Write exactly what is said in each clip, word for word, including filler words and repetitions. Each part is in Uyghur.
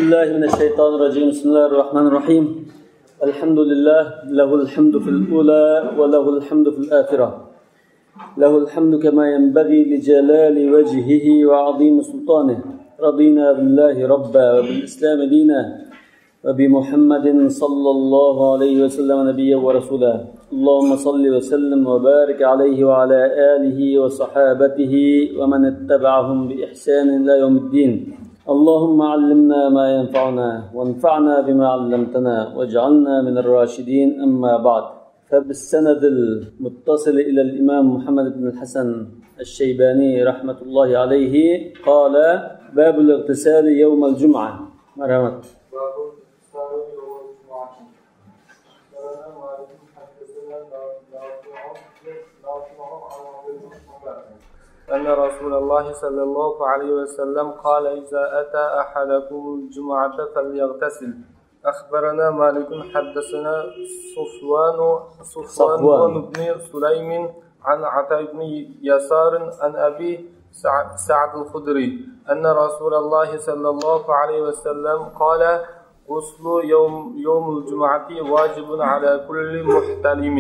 بسم الله الرحمن الرحيم. الحمد لله، له الحمد في الأولى وله الحمد في الآخرة. له الحمد كما ينبغي لجلال وجهه وعظيم سلطانه. رضينا بالله ربا وبالإسلام دينا وبمحمد صلى الله عليه وسلم نبيا ورسولا. اللهم صل وسلم وبارك عليه وعلى آله وصحابته ومن اتبعهم بإحسان إلى يوم الدين. اللهم علمنا ما ينفعنا وانفعنا بما علمتنا واجعلنا من الراشدين. أما بعد، فبالسند المتصل إلى الإمام محمد بن الحسن الشيباني رحمة الله عليه قال: باب الاغتسال يوم الجمعة. مرحبا. أن رسول الله صلى الله عليه وسلم قال: إذا أتى أحدكم الجمعة فليغتسل. أخبرنا مالك، حدثنا صفوان، صفوان صفوان. بن سليم عن عطاء بن يسار عن أبي سع-، سعد الخدري أن رسول الله صلى الله عليه وسلم قال: غسل يوم، يوم الجمعة واجب على كل محتلم.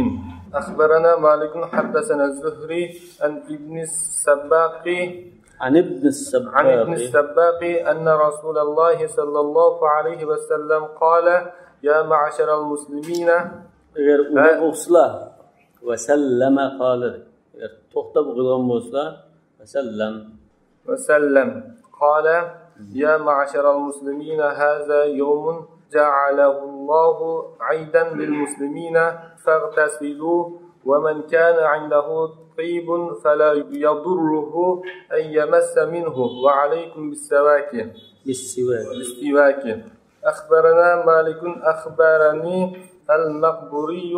أخبرنا مالك، حدثنا الزهري عن ابن السباق، عن ابن السباق. عن ابن السباق أن رسول الله صلى الله عليه وسلم قال: يا معشر المسلمين. ئەگەر ئۇنى ھە. ئوقۇسىلا، ۋەسەللەمە قالىدۇ. ئەگەر توختاپ ئوقۇيدىغان بولسىلا، ۋەسەللەم. وسلم. قال: يا معشر المسلمين، هذا يوم جعله الله عيدا للمسلمين، فاغتسلوا، ومن كان عنده طيب فلا يضره أن يمس منه، وعليكم بالسواك. بالسواك. بالسواك. أخبرنا مالك، أخبرني المقبوري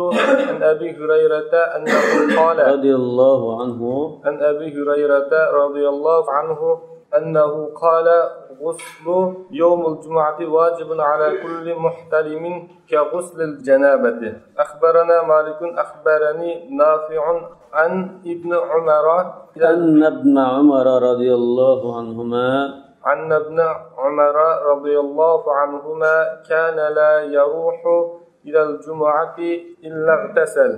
عن أبي هريرة أنه قال، رضي الله عنه. عن أبي هريرة رضي الله عنه أنه قال: غسل يوم الجمعة واجب على كل محتلم كغسل الجنابة. أخبرنا مالك، أخبرني نافع عن ابن عمر، أن ابن عمر رضي الله عنهما. أن ابن عمر رضي الله عنهما كان لا يروح إلى الجمعة إلا اغتسل.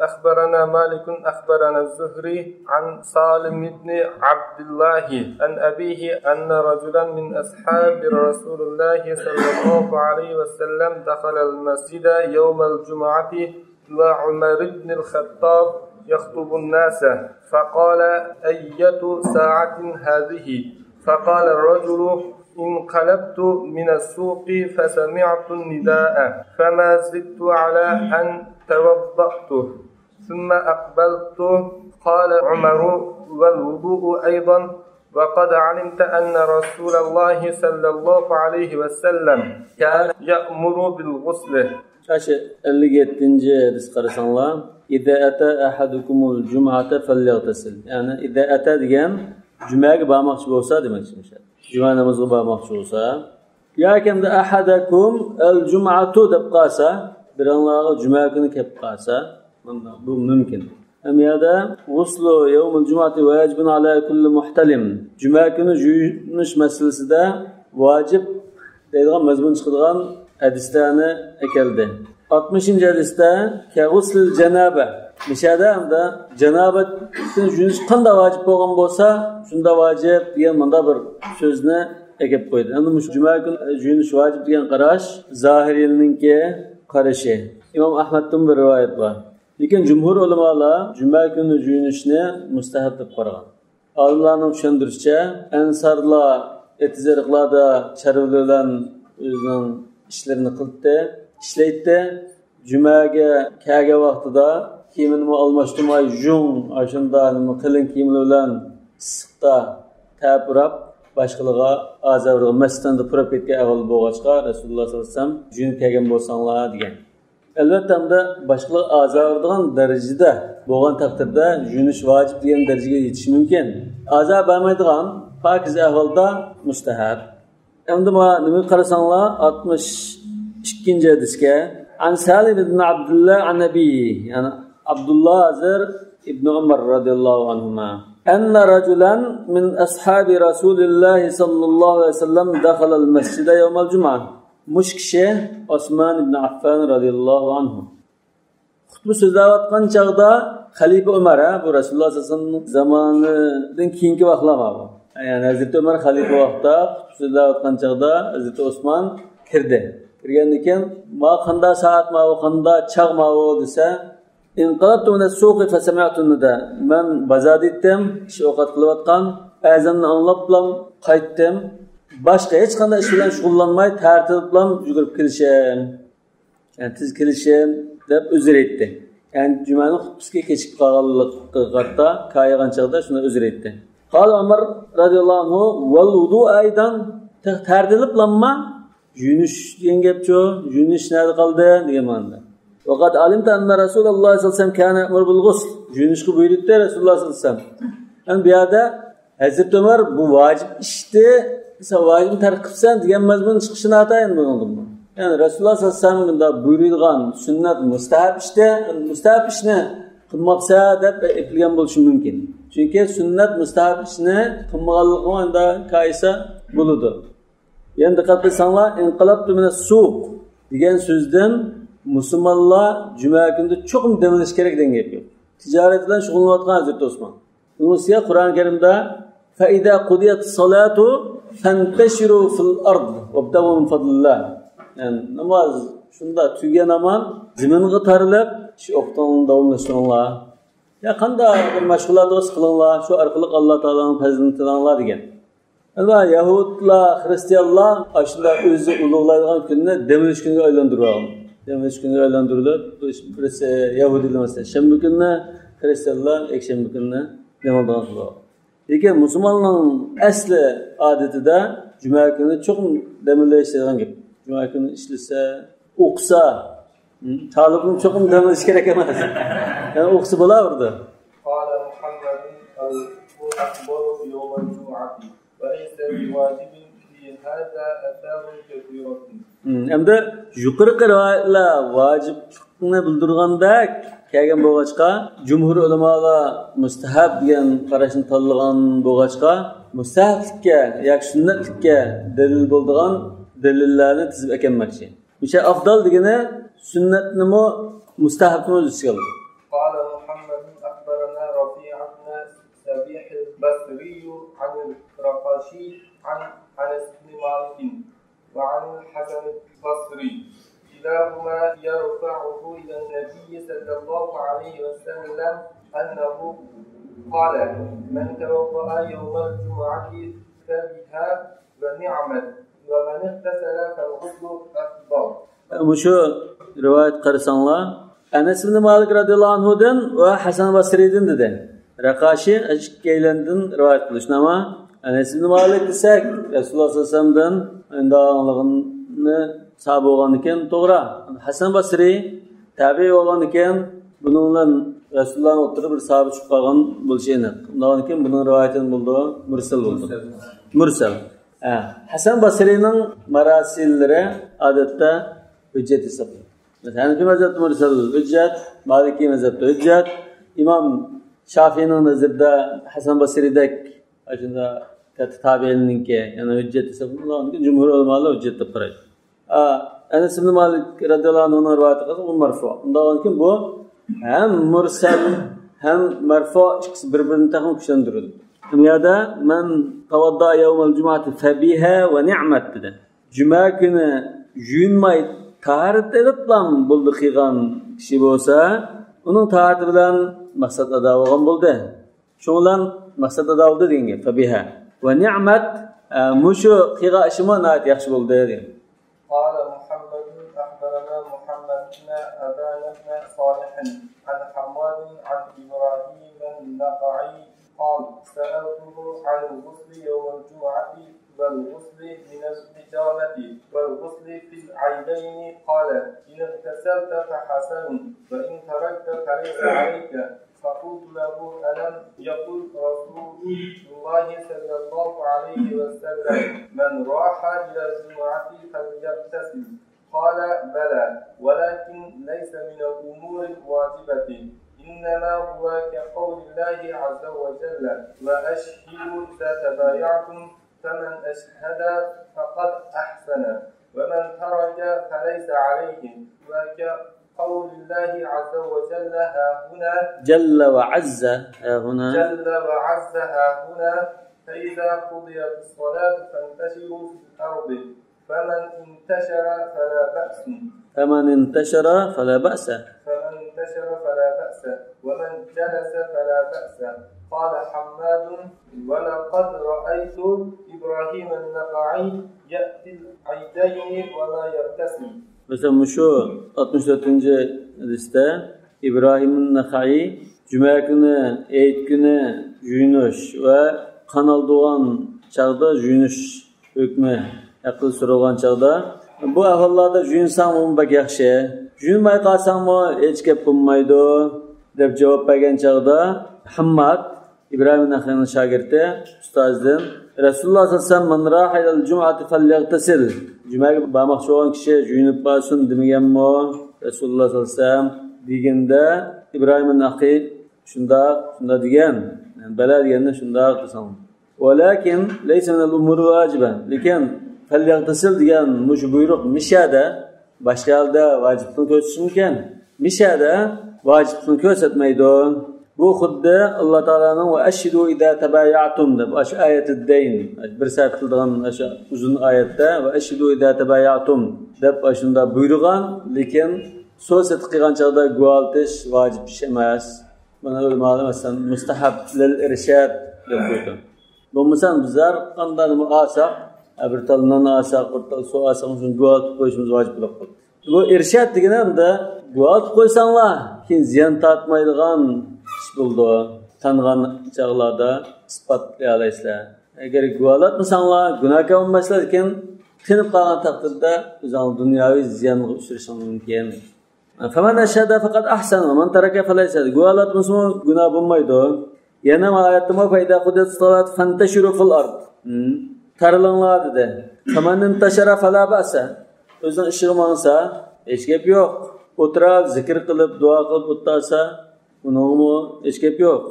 أخبرنا مالك، أخبرنا الزهري عن سالم بن عبد الله عن أبيه أن رجلا من أصحاب رسول الله صلى الله عليه وسلم دخل المسجد يوم الجمعة وعمر بن الخطاب يخطب الناس، فقال: أية ساعة هذه؟ فقال الرجل: انقلبت من السوق فسمعت النداء، فما زدت على أن توضأت، ثم أقبلت. قال عمر: والوضوء أيضا، وقد علمت أن رسول الله صلى الله عليه وسلم كان يأمر بالغسل. ئاشۇ ئەللىك يەتتىنچى ھەدىسكە قارىساڭلار، إذا أتى أحدكم الجمعة فليغتسل. يەنى، إذا أتى دېگەن جۈمەگە بارماقچى بولسا دېمەكچى. جۈمە نامىزىغا بارماقچى بولسا. ياكى ئەمدى أحدكم الجمعة دەپ قالسا، بىرەڭلارغا جۈمە كۈنى كەپ قالسا، بۇ مۇمكىن. ھەم يەردە غۇسلۇ يەۋمىل جۇمۇئەتى ۋاجىبۇن ئالا كۇللى مۇھتەلىم. جۈمە كۈنى يۇيۇنۇش مەسىلىسىدە ۋاجىپ دەيدىغان مەزمۇن چىقىدىغان ھەدىسلەرنى ئەكەلدى. ئاتمىشىنچى ھەدىستە كەغۇسلىل جانابە. مۇشەدە ئەمدى جانابەتتىن يۇيۇنۇش قانداق ۋاجىپ بولغان بولسا، شۇنداق ۋاجىپ دېگەن مۇنداق بىر سۆزنى ئەكەپ قويدى. ئەمدى مۇشۇ جۈمە كۈنى يۇيۇنۇش ۋاجىپ دېگەن قاراش زاھىرىيلىنىڭكى قارىشى. ئىمام ئەھمەدتىن بىر رىۋايەت بار. لېكىن جۇمھۇر ئۆلىمالار جۈمە كۈنى يۇيۇنۇشنى مۇستەھەب دەپ قارىغان. ئالىملارنىڭ چۈشەندۈرۈشىچە، ئەنسارلار ئېتىز-ئېرىقلاردا چارۋىلار بىلەن ئۆزىنىڭ ئىشلىرىنى قىلاتتى، ئىشلەيتتى. جۈمەگە كەلگەن ۋاقتىدا كىيىمىنىمۇ ئالماشتۇرماي، ژۇڭ، ئاشۇنداق نېمە قېلىن كىيىملىرى بىلەن ئىسسىقتا تەر پۇراپ، باشقىلارغا ئازار بېرىدىغان، مەسچىتتىن تۇرۇپ كەتكەن ئەھۋال بولغاچقا، رەسۇلۇللاھ سەللەللاھۇ ئەلەيھى ۋەسەللەم جۈيۈنۈپ كەلگەن بولساڭلار دېگەن. ئەلۋەتتە، ئەمدى باشقىلارغا ئازار بېرىدىغان دەرىجىدە بولغان تەقدىردە يۇيۇنۇش ۋاجىپ دېگەن دەرىجىگە يېتىشى مۇمكىن. ئازار بەرمەيدىغان پاكىز ئەھۋالدا مۇستەھەب. ئەمدى مانا نېمىگە قارىساڭلار، ئاتمىش ئىككىنچى ھەدىسكە، عن سالم بن عبد الله عن أبيه، يەنى ئابدۇللا ھازىر ئىبنى ئۆمەر رەزىيەللاھۇ ئەنھۇما. أن رجلا من أصحاب رسول الله صلى الله عليه وسلم دخل المسجد يوم الجمعة. مۇشۇ كىشى ئوسمان ئىبن ئەففان رەزىياللاھۇ ئەنھۇ. خۇتبە سۆزلەۋاتقان چاغدا خەلىپە ئۆمەر، ھە، بۇ رەسۇلۇللاھ سەللەللاھۇ ئەلەيھى ۋەسەللەم زامانىدىن كېيىنكى ۋاقىتلار بار بۇ. يەنى ھەزرىتى ئۆمەر خەلىپە ۋاقىتتا خۇتبە سۆزلەۋاتقان چاغدا ھەزرىتى ئوسمان كىردى. كىرگەندىن كېيىن، ما قاندا سائەت ماۋۇ، قاندا چاغ ماۋۇ دېسە، انقلبت من السوق فسمعت النداء. مەن بازاردا ئىدىم، كىشى ئوقەت قىلىۋاتقان، ئەزاننى ئاڭلاپلا قايتتىم. باشقا ھېچقانداق ئىش بىلەن شۇغۇللانماي، تەرتىپلەپ يۈگۈرۈپ كېلىشىم. يەنى تېز كېلىشىم دەپ ئۆزرە ئېيتتى. يەنى جۈمەنىڭ خۇتبىسىگە كېچىكىپ قالغانلىقىغا قارىتا كايىغان چاغدا شۇنداق ئۆزرە ئېيتتى. قال عمر رضي الله عنه: والوضوء أيضا. تېخى تەرتىپلەپلا يۇيۇنۇش دېگەن گەپچۇ، يۇيۇنۇش نەدە قالدى دېگەن مەنىدە. وقد علمت أن رسول الله صلى الله عليه وسلم كان يأمر بالغسل. يۇيۇنۇشقا بۇيرۇيتتى رەسۇلۇللاھ سەللەللاھۇ ئەلەيھى ۋەسەللەم. يەنى بۇ يەردە ھەزرىتى ئۆمەر بۇ ۋاجىپ ئىشتى، سەن ۋاجىپنى تەرك قىپسەن دېگەن مەزمۇن چىقىشى ناتايىن بۇنىڭدىن. يەنى رەسۇلۇللاھ سەللەللاھۇ ئەلەيھى ۋەسەللەم بۇنداق بۇيرۇيدىغان سۈننەت مۇستەھەب ئىشتى، مۇستەھەب ئىشنى قىلماپسەن دەپ ئېيتىلگەن بولۇشى مۇمكىن. چۈنكى سۈننەت مۇستەھەب ئىشنى قىلمىغانلىقىمۇ ئەندە كايسا بولىدۇ. يەنە دىققەت قىلساڭلار، انقلبت من السوق دېگەن سۆزدىن مۇسۇلمانلار جۈمە كۈنىدە چوقۇم دەم ئېلىش كېرەك دېگەن گەپ يوق. تىجارەت بىلەن شۇغۇللىنىۋاتقان ھەزرىتى ئوسمان. ئۇنىڭ ئۈستىگە قۇرئان كەرىمدە، فإذا قضيت الصلاة فانتشروا في الأرض وابتغوا من فضل الله. يەنى ناماز شۇنداق تۈگىگەن ھامان زېمىنغا تارىلىپ، شۇ ئوقۇتۇڭلارنى داۋاملاشتۇرۇڭلار. يا قانداق بىر مەشغۇلاتىڭىزنى قىلىڭلار، شۇ ئارقىلىق ئاللا تائالانىڭ پەزلىنى تىلەڭلار دېگەن. ئەمما يەھۇدلار، خرىستىيانلار ئاشۇنداق ئۆزى ئۇلۇغلايدىغان كۈننى دەم ئېلىش كۈنىگە ئايلاندۇرۇۋالغان. دەم ئېلىش كۈنىگە ئايلاندۇرۇلۇپ، بىرسى يەھۇدىيلار مەسىلەن شەنبە كۈننى، خرىستىيانلار يەكشەنبە كۈننى دەم ئالىدىغان قىلىۋالغان. لېكىن مۇسۇلماننىڭ ئەسلى ئادىتىدە جۈمە كۈنى چوقۇم دەم ئېلىش دەيدىغان گەپ. جۈمە كۈنى ئىشلىسە، ئوقۇسا، ھە، تالىپنىڭ چوقۇم دەم ئېلىش كېرەك ئەمەس. يەنى ئوقۇسا بولاۋېرىدۇ. قال محمد: الغسل أفضل يوم الجمعة، وليس بواجب في هذا آثار كثيرة. ھىم، ئەمدى يۇقىرىقى رىۋايەتلەر ۋاجىپلىقنى بىلدۈرگەندەك كەلگەن بولغاچقا، جۇمھۇر ئۆلىمالار مۇستەھەب دېگەن قاراشنى تاللىغان بولغاچقا، مۇستەھەبلىككە ياكى سۈننەتلىككە دەلىل بولىدىغان دەلىللەرنى تىزىپ ئەكەلمەكچى. مۇشۇ ئافدال دېگىنى سۈننەتنىمۇ مۇستەھەبنىمۇ ئۆز ئىچىگە ئالىدۇ. قال محمد أخبرنا رفيع بن صبيح البصري عن الرقاشي عن أنس بن مالك وعن الحسن البصري كلاهما يرفعه إلى النبي صلى الله عليه وسلم أنه قال: من توضأ يوم الجمعة فبها ونعمت، ومن اغتسل فالغسل أفضل. مۇشۇ رىۋايەت قارىساڭلار، ئەنەس ئىبن مالىك رەزىياللاھۇ ئەنھۇدىن ۋە ھەسەن بەسرىدىن دېدى. رەقاشى ئىككىيلەندىن رىۋايەت قىلىشنى، ئەمما ئەنەس ئىبن مالىك دېسەك، رەسۇلۇللاھ سەللەللاھۇ ئەلەيھى ۋەسەللەمدىن ئاڭلىغىنى ساھابە بولغاندىكىن توغرا. ھەسەن بەسرى تەبىئىي بولغاندىكىن، بۇنىڭ بىلەن رەسۇلۇللاھنىڭ ئوتتۇرىدا بىر ساھابە چۈشۈپ قالغان بولۇشى ئېنىق. ئۇنداقتىن كېيىن بۇنىڭ رىۋايىتى نېمە بولىدۇ؟ مۇرسەل بولىدۇ. مۇرسەل. ھە، ھەسەن بەسرىنىڭ مەراسىللىرى ئادەتتە ھۆججەت ھېسابلىنىدۇ. مەسىلەن، ھەنەفىي مەزھەبتە مۇرسەل ھۆججەت، مالىكىي مەزھەبتە ھۆججەت، ئىمام شافىئىنىڭ نەزىرىدە ھەسەن بەسرىدەك ئاشۇنداق كاتتا تابىئىننىڭكى، يەنى ھۆججەت ھېسابلىنىدۇ. جۇمھۇر ئۆلىمالار ھۆججەت دەپ قارايدۇ. ئا، ئەنەس ئىبن مالىك رەزىياللاھۇ ئەنھۇنىڭ رىۋايىتى قىلسا، بۇ مەرفۇ. ئۇنداق بولغاندىكىن بۇ ھەم مۇرسەل، ھەم مەرفۇ ئىككىسى بىر-بىرىنى تېخىمۇ كۈچلەندۈرىدۇ. دۇنيادا مەن تەۋەددا يەۋمەل جۇمۇئەتى فەبىھە ۋە نىئمەت دېدى. جۈمە كۈنى يۇيۇنماي تاھارەت ئېلىپلا بولدى قىلغان كىشى بولسا، ئۇنىڭ تاھارىتى بىلەن مەقسەت ئادا بولغان بولدى. شۇنىڭ بىلەن مەقسەت ئادا بولدى دېگەن گەپ، فەبىھە. ۋە نىئمەت، ئە، مۇشۇ قىلغان ئىشىمۇ ناھايىتى ياخشى بولدى دېگەن. قال محمد أخبرنا محمد بن أبان بن صالح عن حماد عن إبراهيم النخعي قال سألته عن الغسل يوم الجمعة والغسل من الحجامة والغسل في العيدين قال إن اغتسلت فحسن وإن تركت فليس عليك. فقلت له ألم يقل رسول الله صلى الله عليه وسلم من راح إلى الجمعة فليغتسل؟ قال بلى ولكن ليس من الأمور الواجبة. إنما هو كقول الله عز وجل: وأشهدوا إذا تبايعتم، فمن أشهد فقد أحسن، ومن ترك فليس عليه، وكقول الله عز وجل ها هنا، جل وعز ها هنا، جل وعز ها هنا: فإذا قضيت الصلاة فانتشروا في الأرض، فمن انتشر فلا بأس. فمن انتشر فلا بأس. فمن انتشر فلا بأس، ومن جلس فلا بأس. قال حماد: ولقد رأيت إبراهيم النخعي يأتي العيدين وما يغتسل. مەسىلەن، مۇشۇ ئاتمىش تۆتىنچى ھەدىستە ئىبراھىم نەخەئى جۈمە كۈنى، ھېيت كۈنى يۇيۇنۇش ۋە قان ئالىدىغان چاغدا يۇيۇنۇش ھۆكمى ھەققىدە سورالغان چاغدا، بۇ ئەھۋاللاردا يۇيۇنساڭمۇ بەك ياخشى، يۇيۇنماي قالساڭمۇ ھېچ گەپ بولمايدۇ، دەپ جاۋاب بەرگەن چاغدا، ھەمماد، ئىبراھىم نەخەئىنىڭ شاگىرتى، ئۇستازىدىن، رەسۇلۇللاھ سەللەللاھۇ ئەلەيھى ۋەسەللەم، مەن راھە ئىلەل جۇمئەتى فەليەغتەسىل، جۈمەگە بارماقچى بولغان كىشى يۇيۇنۇپ بارسۇن دېمىگەنمۇ رەسۇلۇللاھ سەللەللاھۇ ئەلەيھى ۋەسەللەم دېگەندە، ئىبراھىم نەخەئى شۇنداق، شۇنداق دېگەن. يەنى بەلە دېگەندە شۇنداق دېسەڭ. ۋەلەكىن لەيسە مىنەل ئۇمۇرىل ۋاجىبە. لېكىن فەليەغتەسىل دېگەن مۇشۇ بۇيرۇق مىشەدە، باشقا ھالدا ۋاجىپلىقنى كۆرسىتىشى مۇمكىن. مىشەدە ۋاجىپلىقنى كۆرسەتمەيدۇ. بۇ خۇددى ئاللا تائالانىڭ ۋە ئەشھىدۇ ئىزا تەبايەتۇم دەپ، ئاشۇ ئايەتىدەين، بىر سەھىپە قىلىدىغان ئاشۇ ئۇزۇن ئايەتتە ۋە ئەشھىدۇ ئىزا تەبايەتۇم دەپ ئاشۇنداق بۇيرۇغان، لېكىن سودا سېتىق قىلغان چاغدا گۇۋاھلىتىش ۋاجىپ ئىش ئەمەس. بۇنى ئۆلىمالار مەسىلەن مۇستەھەب لىل ئىرشاد دەپ قويغان. بولمىسا بىز ھەر قانداق نېمە ئالساق، بىر تال نان ئالساق، بىر تال سۇ ئالساق، شۇنى گۇۋاھلىتىپ قويۇشىمىز ۋاجىپ بولۇپ قالدى. بۇ ئىرشاد دېگىنى ئەمدى گۇۋاھلىتىپ قويساڭلار، كېيىن زىيان تارتمايدىغان ئىش بولىدۇ. تانغان چاغلاردا ئىسپاتلىيالايسىلەر. ئەگەر گۇۋاھلاتمىساڭلار، گۇناھكار بولمايسىلەر، لېكىن تېنىپ قالغان تەقدىردە ئۆزۈڭلار دۇنياۋى زىيانغا ئۇچرىشىڭلار مۇمكىن. فمن أشهد فقد أحسن ومن ترك فليس. گۇۋاھلاتمىسىمۇ گۇناھ بولمايدۇ. يەنە ئايەتتىمۇ فإذا قضيت الصلاة فانتشروا في الأرض. تارىلىڭلار دېدى. فمن انتشر فلا بأس. ئۆزىنىڭ ئىشىغا ماڭسا، ھېچ گەپ يوق. ئولتۇرۇپ، زىكىر قىلىپ، دۇئا قىلىپ ئولتۇرسا، ئۇنىڭغىمۇ ھېچ گەپ يوق.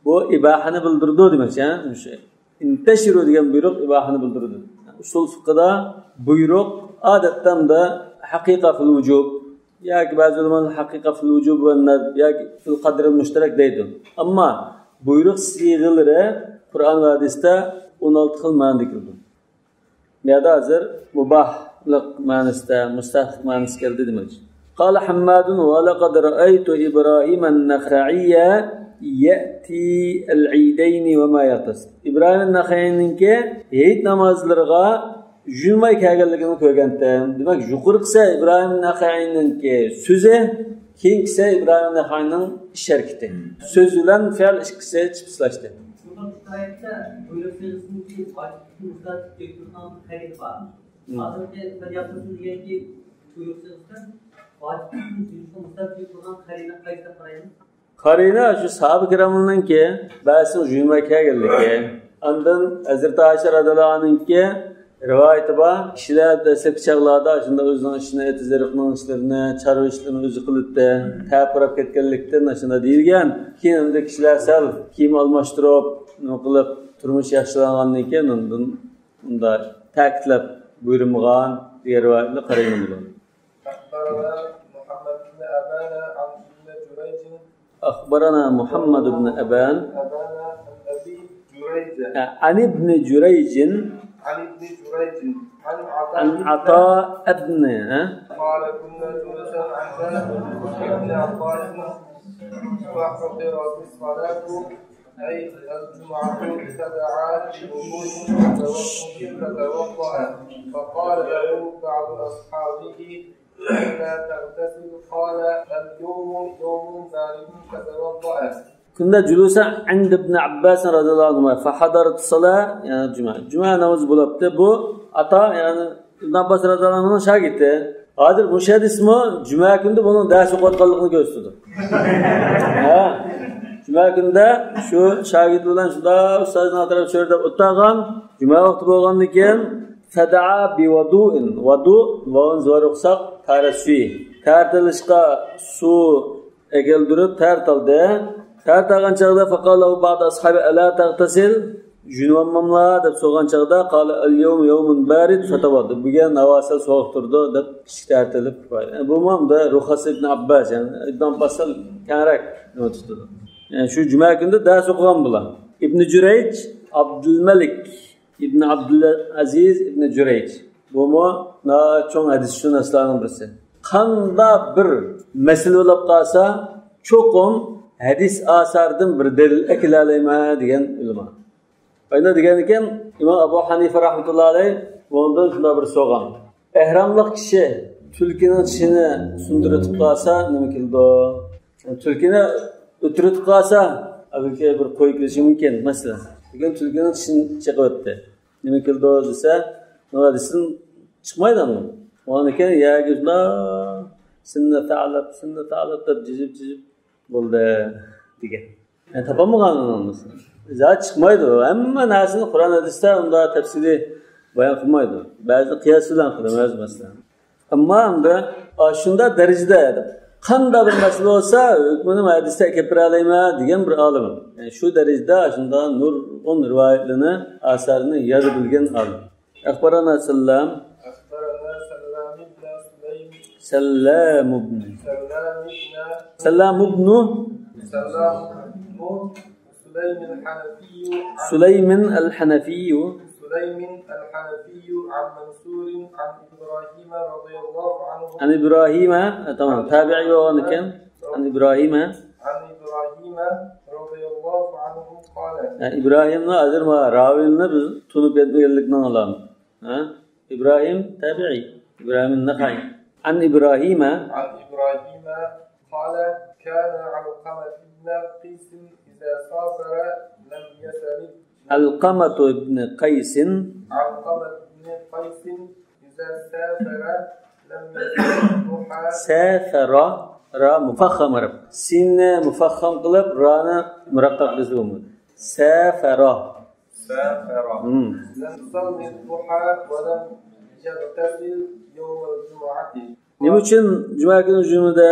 بۇ ئىباھەنى بىلدۈرىدۇ دېمەكچى، ھە؟ مۇشۇ. ئىنتەشىرۇ دېگەن بۇيرۇق ئىباھەنى بىلدۈرىدۇ. ئۇسۇل فىقىدا بۇيرۇق ئادەتتە ئەمدى ھەقىقە فىل ۋۇجۇب ياكى بەزى ئۆلىمالار ھەقىقە فىل ۋۇجۇب ۋە نەدب ياكى فىل قەدرىل مۇشتەرەك دەيدۇ. ئەمما بۇيرۇق سىيغىلىرى قۇرئان ۋە ھەدىستە ئون ئالتە خىل مەنىدە كېلىدۇ. بۇ يەردە ھازىر مۇباھلىق مەنىسىدە، مۇستەھەبلىق مەنىسى كەلدى دېمەكچى. قال حماد ولقد رأيت إبراهيم النخعي يأتي العيدين وما يغتسل. ئىبراھىم نەخەئىنىڭكى ھېيت نامازلىرىغا يۇيۇنماي كەلگەنلىكىنى كۆرگەنتىم. دېمەك، يۇقىرىقىسى ئىبراھىم نەخەئىنىڭكى سۆزى، كېيىنكىسى ئىبراھىم نەخەئىنىڭ ئىش ھەرىكىتى. سۆز بىلەن پېئىل ئىككىسى چىپسلاشتى. شۇڭا بۇ ئايەتتە بۇيرۇق سىيغىسىنىڭكى ۋاجىپلىقنى مۇستەھەبكە ئۆزگەرتىدىغان قەرىنە بار. ھازىرقى فەليەغتەسىل دېگەنكى بۇيرۇق سىيغىسىدە ۋاجىپلىقنى مۇستەھەبكە ئۆزگەرتىدىغان قەرىنە قايسى دەپ قارايمىز؟ قەرىنە شۇ ساھابە كىراملارنىڭكى بەزىسىنىڭ يۇيۇنماي كەلگەنلىكى. ئاندىن ھەزرىتى ئائىشە رەزىياللاھۇ ئەنھانىڭكى رىۋايىتى بار. كىشىلەر دەسلەپكى چاغلاردا شۇنداق ئۆزىنىڭ ئىشىنى، ئېتىز-ئېرىقنىڭ ئىشلىرىنى، چارۋا ئىشلىرىنى ئۆزى قىلاتتى. تەپرەپ كەتكەنلىكتىن شۇنداق دېيىلگەن. كېيىن ئەمدى كىشىلەر سەل كىيىم ئالماشتۇرۇپ، نېمە قىلىپ، تۇرمۇش ياخشىلانغاندىن كېيىن ئاندىن ئۇنداق تەكىتلەپ بۇيرۇمىغان دېگەن رىۋايەتنى قەرىنە بولىدۇ. أخبرنا محمد بن أبان عن ابن جريج. أخبرنا محمد بن أبان. أبان عن أبي جريج. عن ابن جريج. عن ابن جريج. عن عطاء عن بن عطاء بن، ها؟ قال: كنا جلوسا عند ابن عباس فحضرت الصلاة، أي الجمعة، فدعا بوضوء فتوضأ، فقال له بعض أصحابه: ألا تغتسل؟ قال: اليوم يوم بارد فتوضأ. كنا جلوسا عند ابن عباس رضي الله عنهما فحضرت الصلاة، يەنى جۈمە. جۈمە نامىزى بولۇپتۇ. بۇ ئاتا، يەنى ئىبن ئابباس رەزىياللاھۇ ئەنھۇنىڭ شاگىرتى. ھازىر مۇشۇ ھەدىسمۇ جۈمە كۈندە بۇنىڭ دەرس ئوقۇۋاتقانلىقىنى كۆرسىتىدۇ. ھە؟ جۈمە كۈندە شۇ شاگىرتى بىلەن شۇنداق ئۇستازىنىڭ ئەتراپىدا سۆرىدەپ ئولتۇرغان. جۈمە ۋاقتى بولغاندىن كېيىن فدعا بوضوء. ۋۇدۇ، ۋاۋنى زور ئوقۇساق، تاھارەت سۈيى. تاھارەت ئېلىشقا سۇ ئەگىلدۈرۈپ تەرەت ئالدى. تەرەت ئالغان چاغدا فقال له بعض أصحابه ألا تغتسل؟ يۇيۇنۇۋالماملا دەپ سورىغان چاغدا قال اليوم يوم بارد فتوضأ. بۈگۈن ھاۋا سەل سوغۇق تۇرىدۇ دەپ ئىشىكنى تەرەت ئېلىپ. بۇمۇ ئەمدى رۇخسەت ئىبن ئابباس، يەنى ئىبن ئابباس سەل كەڭرەك نېمە تۇتىدۇ. يەنى شۇ جۈمە كۈنىدە دەرس ئوقۇغان بۇلار. ئىبن جۈرەيج، ئابدۇلمەلىك ئىبن ئابدۇلئەزىز ئىبن جۈرەيج. بۇمۇ ناھايىتى چوڭ ھەدىسشۇناسلارنىڭ بىرسى. قانداق بىر مەسىلە بولۇپ قالسا، چوقۇم ھەدىس ئاساردىن بىر دەلىل ئەكېلەلەيمەن دېگەن ئۆلىما. قانداق دېگەنىكەن، ئىمام ئەبۇ ھەنىفە رەھمەتۇللا ئەلەيھ بۇنىڭدىن شۇنداق بىر سورىغان. ئەھراملىق كىشى تۈلكىنىڭ چىشىنى سۇندۇرۇۋېتىپ قالسا نېمە كېلىدۇ؟ تۈلكىنى ئۆتۈرۈۋېتىپ قالسا، بەلكى بىر قوي كېلىشى مۇمكىن، مەسىلەن. بۈگۈن تۈلكىنىڭ چىشىنى چېقىۋەتتى. نېمە كېلىدۇ دېسە، نېمە دېسۇن، چىقمايدۇ ئاندىن. ئۇنىڭدىن كېيىن يەرگە سىننە تەئلەپ، سىننە تەئلەپ دەپ جىزىپ، جىزىپ بولدى دېگەن. يەنى تاپالمىغان ئۇنىڭ. زادى چىقمايدۇ. ھەممە نەرسىنى قۇرئان ھەدىستە ئۇنداق تەپسىلىي بايان قىلمايدۇ. بەزى قىياس بىلەن قىلىمىز، مەسىلەن. ئەمما ئەمدى ئاشۇنداق دەرىجىدە قانداق بىر مەسىلە بولسا، ھۆكمىنى ھەدىستە ئەكەپ بېرەلەيمەن دېگەن بىر ئالىم. يەنى شۇ دەرىجىدە ئاشۇنداق نۇرغۇن رىۋايەتلىرىنى، ئاسارنى ياد بىلگەن ئالىم. أخبرنا سلام. أخبرنا سلام بن سليم. سلام بن. سلام بن. سلام بن. سلام بن سليم الحنفي عن سليم الحنفي. سليم الحنفي عن منصور عن إبراهيم رضي الله عنه. عن إبراهيم، تمام، تابعي بولغان ئىكەن. عن إبراهيم. عن إبراهيم رضي الله عنه قال. ھە، ئىبراھىمنى ھازىر ما راۋىنى بىز تونۇپ يەتمىگەنلىكنىڭ ئالامىتى. ھە؟ ئىبراھىم تابىئىي. ئىبراھىم نەخەئىي. عن إبراهيم. عن إبراهيم قال كان علقمة بن قيس إذا سافر لم يسبح. علقمة بن قيس. علقمة بن قيس إذا سافر لم يسبح الضحى. سافر. را مۇفەخخەم ھەرپ. سىننى مۇفەخخەم قىلىپ، رانى مۇرەققەق قىلسا بولمايدۇ. سافر. سافر. Hmm. لم يصل الضحى ولم يغتسل يوم الجمعة. نېمە ئۈچۈن جۈمە كۈنى يۇيۇنمىدى؟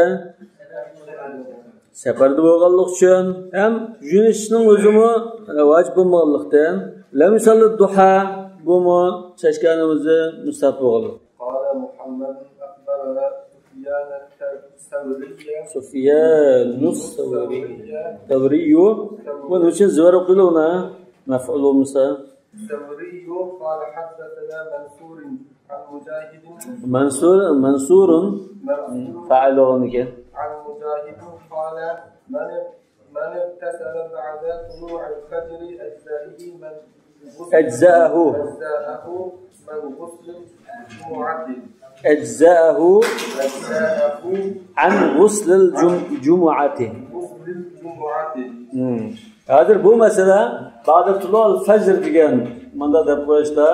سەپەردە بولغانلىق ئۈچۈن ھەم يۇيۇنۇشنىڭ ئۆزىمۇ، ئە، ۋاجىپ بولمىغانلىقتىن. لم يصل الضحى، بۇمۇ چاشكا نامىزى مۇستەھەب بولغانلىق. قال محمد أخبرنا سفيان الثوري. سفيان الثوري. ثوري. بۇ نېمە ئۈچۈن زىۋەر ئوقۇيدۇ ئۇنى؟ مەفئۇل بولمىسا. الثوري قال حدثنا منصور عن مجاهد. مەنسۇر، مەنسۇرۇن. مەنسۇر. فاعىل بولغاندىكىن. عن مجاهد قال من، من اغتسل بعد طلوع الفجر أجزأه من غسل، أجزأه. أجزأه من غسل الجمعة. أجزأه. أجزأه. عن غسل الجم-، جمعة. غسل الجمعة. Hmm. ھازىر بۇ مەسىلە بعد طلوع الفجر دېگەن مۇنداق دەپ قويۇشتا،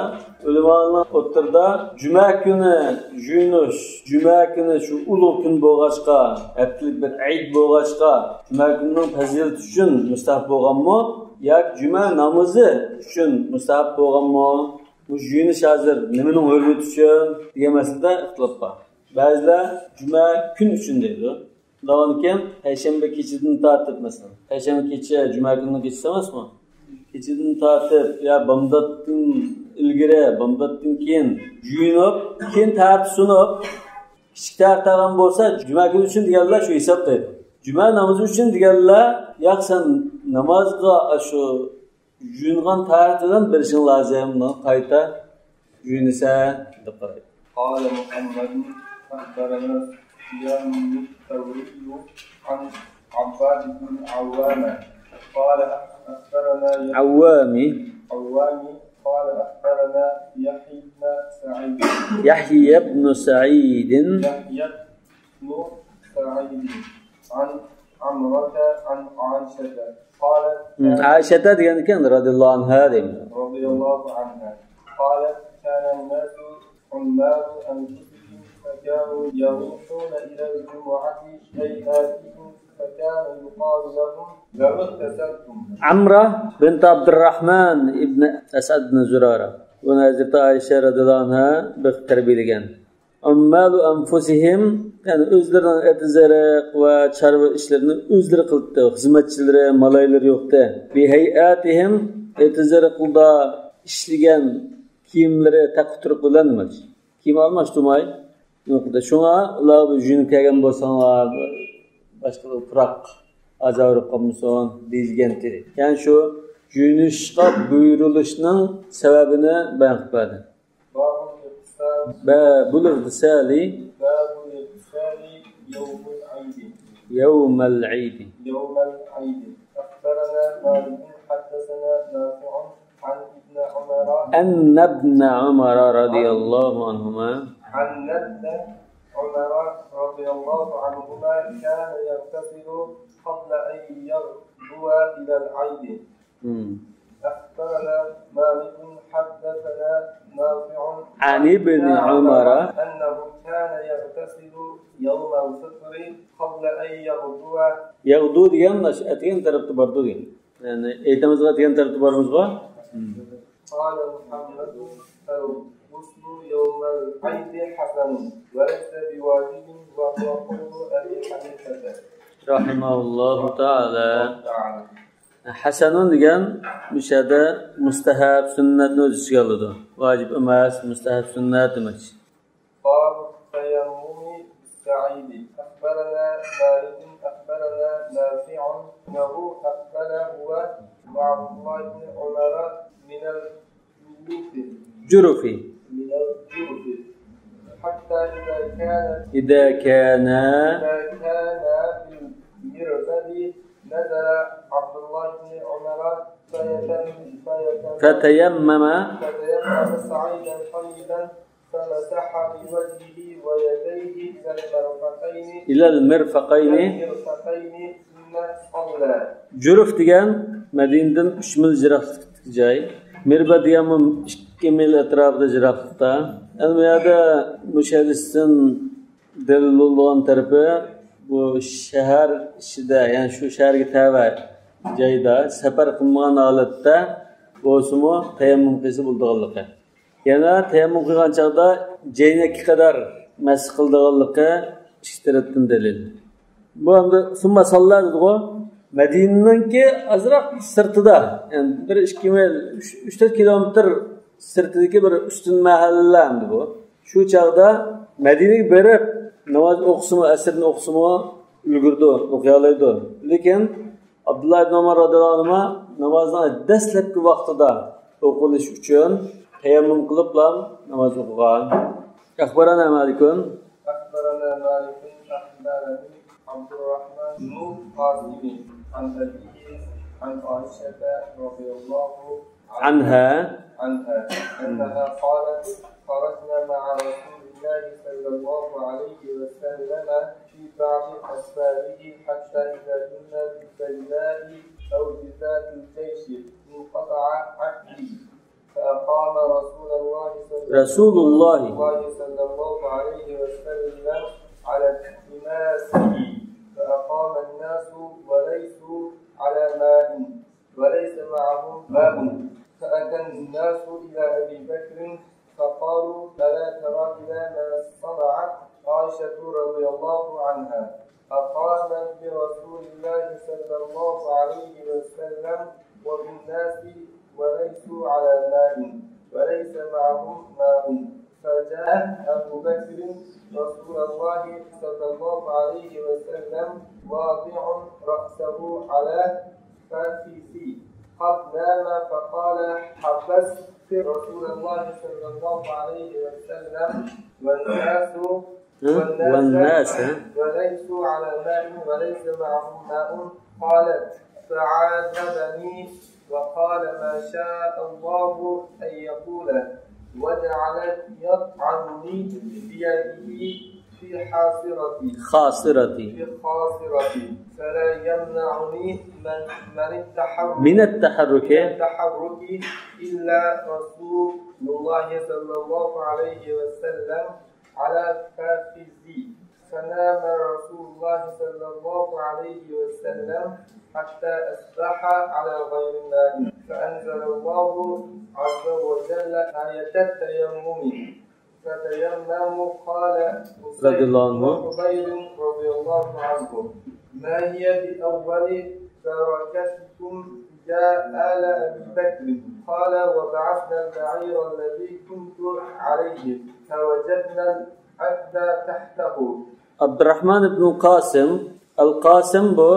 ئۆلىمالارنىڭ ئوتتۇرىدا جۈمە كۈنى يۇيۇنۇش، جۈمە كۈنى شۇ ئۇلۇغ كۈن بولغاچقا، ھەپتىلىك بىر ئەيد بولغاچقا، جۈمە كۈنىنىڭ پەزىلىتى ئۈچۈن مۇستەھەب بولغانمۇ ياكى جۈمە نامىزى ئۈچۈن مۇستەھەب بولغانمۇ؟ بۇ يۇيۇنۇش ھازىر نېمىنىڭ ھۆرمىتى ئۈچۈن دېگەن مەسىلىدە ئىختىلاپ بار. بەزىلەر جۈمە كۈن ئۈچۈن دەيدۇ. ئۇنداقكەن پەيشەنبە كېچىدىن تارتىپ، مەسىلەن، پەيشەنبە كېچە جۈمە كۈنىنىڭ كېچىسى ئەمەسمۇ؟ كېچىدىن تارتىپ يا بامداتتىن ئىلگىرى، بامداتتىن كېيىن يۇيۇنۇپ، كېيىن تەھەررەت سۇنۇپ، كىچىك تەھەررەت ئالغان بولسا، جۈمە كۈنى ئۈچۈن دېگەنلەر شۇ ھېسابلايدۇ. جۈمە نامىزى ئۈچۈن دېگەنلەر، ياق، سەن نامازغا شۇ يۇيۇنغان تەھەررەت بىلەن بېرىشىڭ لازىم، قايتا يۇيۇنىسەن دەپ قارايدۇ. قال محمد أخبرنا سفيان الثوري عن عباد بن عوام قال أخبرنا يحيى عوام. عوام قال أخبرنا يحيى بن سعيد. يحيى بن سعيد. يحيى بن سعيد عن عمرة عن عائشة قالت Hmm، ئائىشەتە دېگەن ئىكەن، رەزىياللاھۇ ئەنھا دەيمىز. رضي الله عنها قالت كان الناس عمال أنفسهم فكانوا يروحون إلى الجمعة أي آتيهم فكان يقال لهم لو اغتسلتم. ئەمرا بىنت ئابدۇرراھمان ئىبن ئەسئەد ئىبن زۇرارە. بۇنى ھەزرىتى ئائىشە رەزىياللاھۇ ئەنھا بېقىپ تەربىيەلىگەن. عمال أنفسهم، يەنى ئۆزلىرىنىڭ ئېتىز-ئېرىق ۋە چارۋا ئىشلىرىنى ئۆزلىرى قىلىپتۇ. خىزمەتچىلىرى، مالايلىرى يوقتى. بهيئاتهم، ئېتىز-ئېرىقلىدا ئىشلىگەن كىيىملىرى تەققە-تۇرۇق بىلەن نېمە؟ كىيىم ئالماشتۇرماي. شۇڭا ئۇلار بىر يۇيۇنۇپ كەلگەن بولساڭلار، باشقا بىر پۇراق ئازابى قالمىسۇن دېيىلگەنتى. يەنى شۇ يۇيۇنۇشقا بۇيرۇلۇشنىڭ سەۋەبىنى بايان قىلىپ بەردى. باب الاغتسال. باب الاغتسال. باب الاغتسال يوم العيد. يوم العيد. يوم العيد. أخبرنا مالك حدثنا نافع عن ابن عمر. أن ابن عمر رضي الله عنهما. أن ابن عمر رضي الله عنهما كان يغتسل قبل أن يغدو إلى العيد. مم. أخبرنا مالك حدثنا نافع عن ابن عمر أنه كان يغتسل يوم الفطر قبل أن يغدو. يغدو دېگەن ئەتىگەن تەرەپتە بارىدۇ دېگەن. يەنى ئېيتىمىزغا ئەتىگەن تەرەپتە بارىمىزغۇ؟ مم. قال محمد: الغسل يوم العيد حسن وليس بواجب، وهو قول أبي حنيفة. رحمه الله تعالى. ھەسەنۇن دېگەن مۇشۇ يەردە مۇستەھەب، سۈننەتنى ئۆز ئىچىگە ئالىدۇ. ۋاجىپ ئەمەس، مۇستەھەب، سۈننەت دېمەكچى. باب التيمم بالصعيد. أخبرنا مالك أخبرنا نافع أنه أقبل هو وعبد الله بن عمر من الجرف. جرف. من الجرف. حتى إذا كان إذا كان إذا كان بالمربد نزل عبد الله بن عمر فيتم-، فيتم-، فتيمم. فتيمم صعيدا طيبا فمسح بوجهه ويديه إلى المرفقين. إلى المرفقين. إلى المرفقين ثم صلى. جرف دېگەن مەدىنىدىن ئۈچ مىل يىراقلىقتىكى جاي. مىربەد دېگەنمۇ ئىككى مىل ئەتراپىدا يىراقلىقتا. يەنى بۇ يەردە مۇشۇ ھەدىستىن دەلىل بولىدىغان تەرىپى، بۇ شەھەر ئىچىدە، يەنى شۇ شەھەرگە تەۋە جايدا سەپەر قىلمىغان ھالەتتە بولسىمۇ تەيەممۇم قىلسا بولىدىغانلىقى. يەنە تەيەممۇم قىلغان چاغدا جەينەككە قەدەر مەس قىلىدىغانلىقى ئىككى تەرەپتىن دەلىل. بۇ ئەمدى ثم صلى دېدىغۇ، مەدىنىنىڭكى ئازراق سىرتىدا، يەنى بىر ئىككى مىل، ئۈچ، ئۈچ تۆت كىلومېتىر سىرتىدىكى بىر ئۈستۈن مەھەللە ئەمدى بۇ. شۇ چاغدا مەدىنىگە بېرىپ ناماز ئوقۇسىمۇ، ئەسىرنى ئوقۇسىمۇ ئۈلگۈرىدۇ، ئوقۇيالايدۇ. لېكىن ئابدۇللا ئىبن ئۆمەر رەزىياللاھۇ ئەنھۇما نامازنىڭ دەسلەپكى ۋاقتىدا ئوقۇلۇش ئۈچۈن تەيەممۇم قىلىپلا ناماز ئوقۇغان. أخبرنا مالك. أخبرنا مالك أخبرني عبد الرحمن بن قاسم عن أبيه عن عائشة رضي الله عنها. عنها أنها قالت: خرجنا مع رسول الله صلى الله عليه وسلم في بعض أسفاره حتى إذا كنا بالبيداء أو بذات الجيش انقطع عقلي، فأقام رسول الله صلى رسول الله. الله صلى الله عليه وسلم على تماسه، فأقام الناس وليسوا على ماء وليس معهم ماء، فأتى الناس إلى أبي بكر فقالوا: ألا ترى إلى ما صنعت عائشة رضي الله عنها؟ أقامت برسول الله صلى الله عليه وسلم وبالناس وليسوا على ماء وليس معهم ماء، فجاء أبو بكر رسول الله صلى الله عليه وسلم واضع رأسه على فخذي قد نام، فقال: حبست رسول الله صلى الله عليه وسلم والناس، والناس، والناس. وليسوا على ماء وليس معهم ماء. قالت: فعاتبني وقال ما شاء الله أن يقول، وجعل يطعني بيده في حاصرتي. خاصرتي. في خاصرتي. فلا يمنعني من، من التحرك. من التحرك. من التحرك إلا رسول الله صلى الله عليه وسلم على فخذي، فنام رسول الله صلى الله عليه وسلم حتى أصبح على غير ماء، فأنزل الله عز وجل آية التيمم، فتيمموا، قال أسيد رضي الله عنه. بن حضير رضي الله عنه: ما هي بأول بركتكم يا آل أبي بكر؟ قال: وبعثنا البعير الذي كنت عليه فوجدنا العقد تحته. ئابدۇراخمان ئىبنى قاسىم، ئەل قاسىم بۇ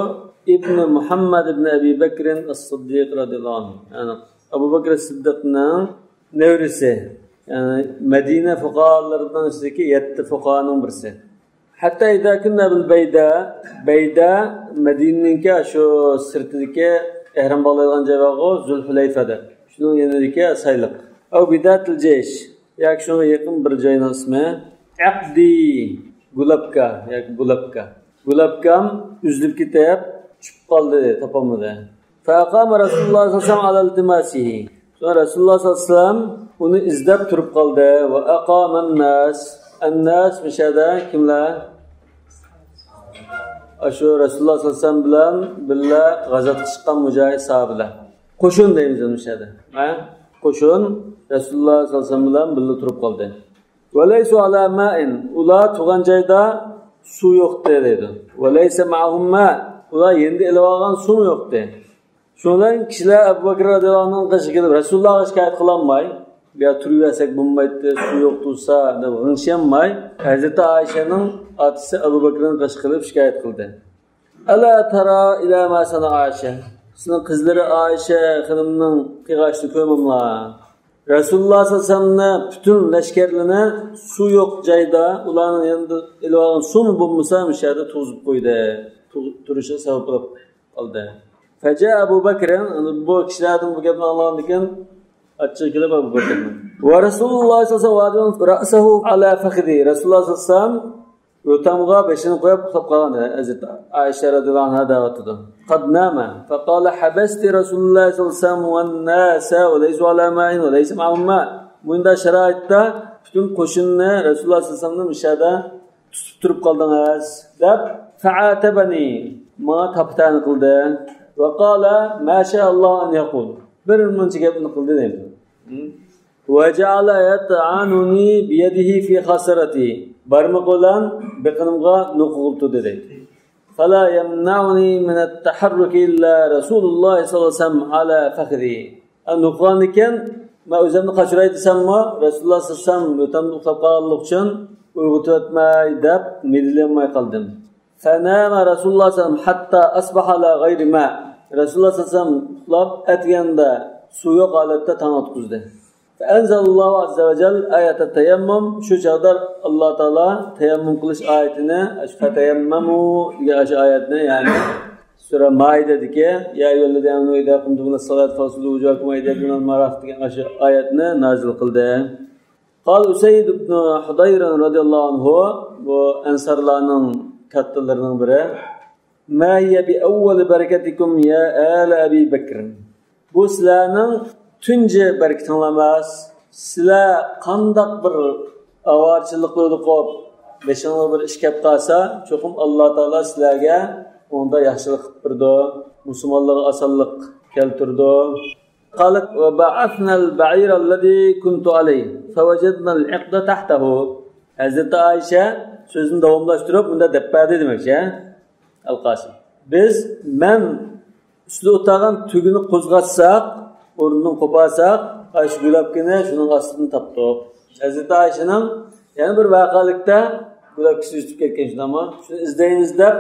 ئىبنى مۇھەممەد ئىبنى ئەبى بەكرىن ئەس-سىددىق رەزىياللاھۇ ئەنھۇ. يەنى ئەبۇ بەكرى سىددىقنىڭ نەۋرىسى. يەنى مەدىنە فۇقاھالىرىنىڭ ئىچىدىكى يەتتە فۇقاھانىڭ بىرسى. ھەتتا ئىزا كۇننا بىل بەيدا، بەيدا مەدىنىنىڭكى شۇ سىرتىدىكى ئەھرام باغلايدىغان جاي بارغۇ، زۇلھۇلەيفە دەپ. شۇنىڭ يېنىدىكى سايلىق. ئەۋ بىداتىل جەيش، ياكى شۇڭا يېقىن بىر جاينىڭ ئىسمى. ئەقدى، گۇلابكا ياكى بۇلابكا. گۇلابكام ئۈزۈلۈپ كېتىپ، چۈشۈپ قالدى، تاپالمىدى. فأقام رسول الله صلى الله عليه وسلم على التماسه. شۇڭا رەسۇلۇللاھ سەللەللاھۇ ئەلەيھى ۋەسەللەم ئۇنى ئىزدەپ تۇرۇپ قالدى. وأقام الناس. ئەنناس مۇشۇ يەردە كىملەر؟ ئاشۇ رەسۇلۇللاھ سەللەللاھۇ ئەلەيھى ۋەسەللەم بىلەن بىللە غەزۋەتكە چىققان مۇجاھىد ساھابىلەر. قوشۇن دەيمىز مۇشۇ يەردە. ھە؟ قوشۇن رەسۇلۇللاھ سەللەللاھۇ ئەلەيھى ۋەسەللەم بىلەن بىللە تۇرۇپ قالدى. وليسوا على ماء، ئۇلار تۇرغان جايدا سۇ يوقتى دەيدۇ. وليس معهم ماء، ئۇلار يېنىدا ئېلىۋالغان سۇمۇ يوقتى. شۇنىڭ بىلەن كىشىلەر ئەبۇ بەكرى رەزىياللاھۇ ئەنھۇنىڭ قېشىغا كېلىپ، رەسۇلۇللاھقا شىكايەت قىلالماي، بۇ يەردە تۇرۇۋەرسەك بولمايتتى، سۇ يوق تۇرسا دەپ غىڭشىيالماي، ھەزرىتى ئائىشەنىڭ ئاتىسى ئەبۇ بەكرىنىڭ قېشىغا كېلىپ شىكايەت قىلدى. ألا ترى إلى ما صنع عائشة؟ سېنىڭ قىزلىرى ئائىشە خېنىمنىڭ قىلغان ئىشىنى كۆرمەملا؟ رەسۇلۇللاھ سەللەللاھۇ ئەلەيھى ۋەسەللەمنى پۈتۈن لەشكەرلىرىنى سۇ يوق جايدا، ئۇلارنىڭ يېنىدا ئېلىۋالغان سۇمۇ بولمىسا، مۇشۇ يەردە تۇرغۇزۇپ قويدى. تۇ-، تۇرۇشىغا سەۋەب بولۇپ قالدى. فجاء أبو بكر، بۇ كىشىلەردىن بۇ گەپنى ئاڭلىغاندىن كېيىن ئاچچىقى كېلىپ ئەبۇ بەكرنىڭ. ورسول الله صلى الله عليه وسلم رأسه على فخذه. رەسۇلۇللاھ سەللەللاھۇ ئەلەيھى ۋەسەللەم يوتامغا بېشىنى قويۇپ ئۇخلاپ قالغان ئىدى. ھەزرىتى ئائىشە رەزىياللاھۇ ئەنھا دەۋاتىدۇ. قد نام. فقال حبست رسول الله صلى الله عليه وسلم والناس وليسوا على ماء وليس معهم ماء. مۇنداق شارائىتتا پۈتۈن قوشۇننى، رەسۇلۇللاھ سەللەللاھۇ ئەلەيھى ۋەسەللەمنى مۇشۇ يەردە تۇتۇپ تۇرۇپ قالدىڭىز دەپ، فعاتبني، ماڭا تاپا-تەنە قىلدى. وقال ما شاء الله أن يقول، بىر مۇنچە گەپنى قىلدى دەيدۇ. وجعل يطعنني بيده في خصرتي، بارمىقى بىلەن بېقىنىمغا نوقۇغا تۇردى دەيدۇ. فلا يمنعني من التحرك إلا رسول الله صلى الله عليه وسلم على فخذي. ھە، نوقۇغاندىكىن، مەن ئۆزۈمنى قاچۇراي دېسەممۇ، رەسۇلۇللاھ سەللەللاھۇ ئەلەيھى ۋەسەللەم يوتامدا ئۇخلاپ قالغانلىقى ئۈچۈن ئويغىتىۋەتمەي دەپ مىدىرلىيالماي قالدىم. فنام رسول الله صلى الله عليه وسلم حتى أصبح على غير ماء. رەسۇلۇللاھ سەللەللاھۇ ئەلەيھى ۋەسەللەم ئۇخلاپ ئەتىگەندە سۇ يوق ھالەتتە تاڭ ئاتقۇزدى. فأنزل الله عز وجل آية التيمم. شۇ چاغدا ئاللاھ تائالا تەيەممۇم قىلىش ئايىتىنى، ئاشۇ فتيمموا دېگەن ئاشۇ ئايەتنى، يەنى سۈرە مائىدەدىكى يا أيها الذين آمنوا إذا قمتم إلى الصلاة فاغسلوا وجوهكم وأيديكم إلى المرافق دېگەن ئاشۇ ئايەتنى نازىل قىلدى. قال أسيد بن حضير رضي الله عنه، بۇ ئەنسارلارنىڭ كاتتىلىرىنىڭ بىرى، ما هي بأول بركتكم يا آل أبي بكر؟ بۇ سىلەرنىڭ تۇنجى بەرىكىتىڭلار ئەمەس. سىلەر قانداق بىر ئاۋارىچىلىققا يولۇقۇپ، بېشىڭلارغا بىر ئىش كەپ قالسا، چوقۇم ئاللاھ تائالا سىلەرگە ئۇندا ياخشىلىق قىلىپ بېرىدۇ، مۇسۇلمانلارغا ئاسانلىق كەلتۈرىدۇ. قالت وبعثنا البعير الذي كنت عليه فوجدنا العقد تحته. ھەزرىتى ئائىشە سۆزىنى داۋاملاشتۇرۇپ مۇنداق دەپ بەردى دېمەكچى، ئەل قاسىم. بىز، مەن ئۈستىدە ئولتۇرغان تۈگىنى قوزغاتساق، ئورنىدىن قوپارساق، ئاشۇ گۈلەپكىنى شۇنىڭ ئاستىدىن تاپتۇق. ھەزرىتى ئائىشىنىڭ يەنە بىر ۋەقەلىكتە گۈلەپكىسى ئۈزۈلۈپ كەتكەن، شۇنداقمۇ؟ شۇنى ئىزدەيمىز دەپ،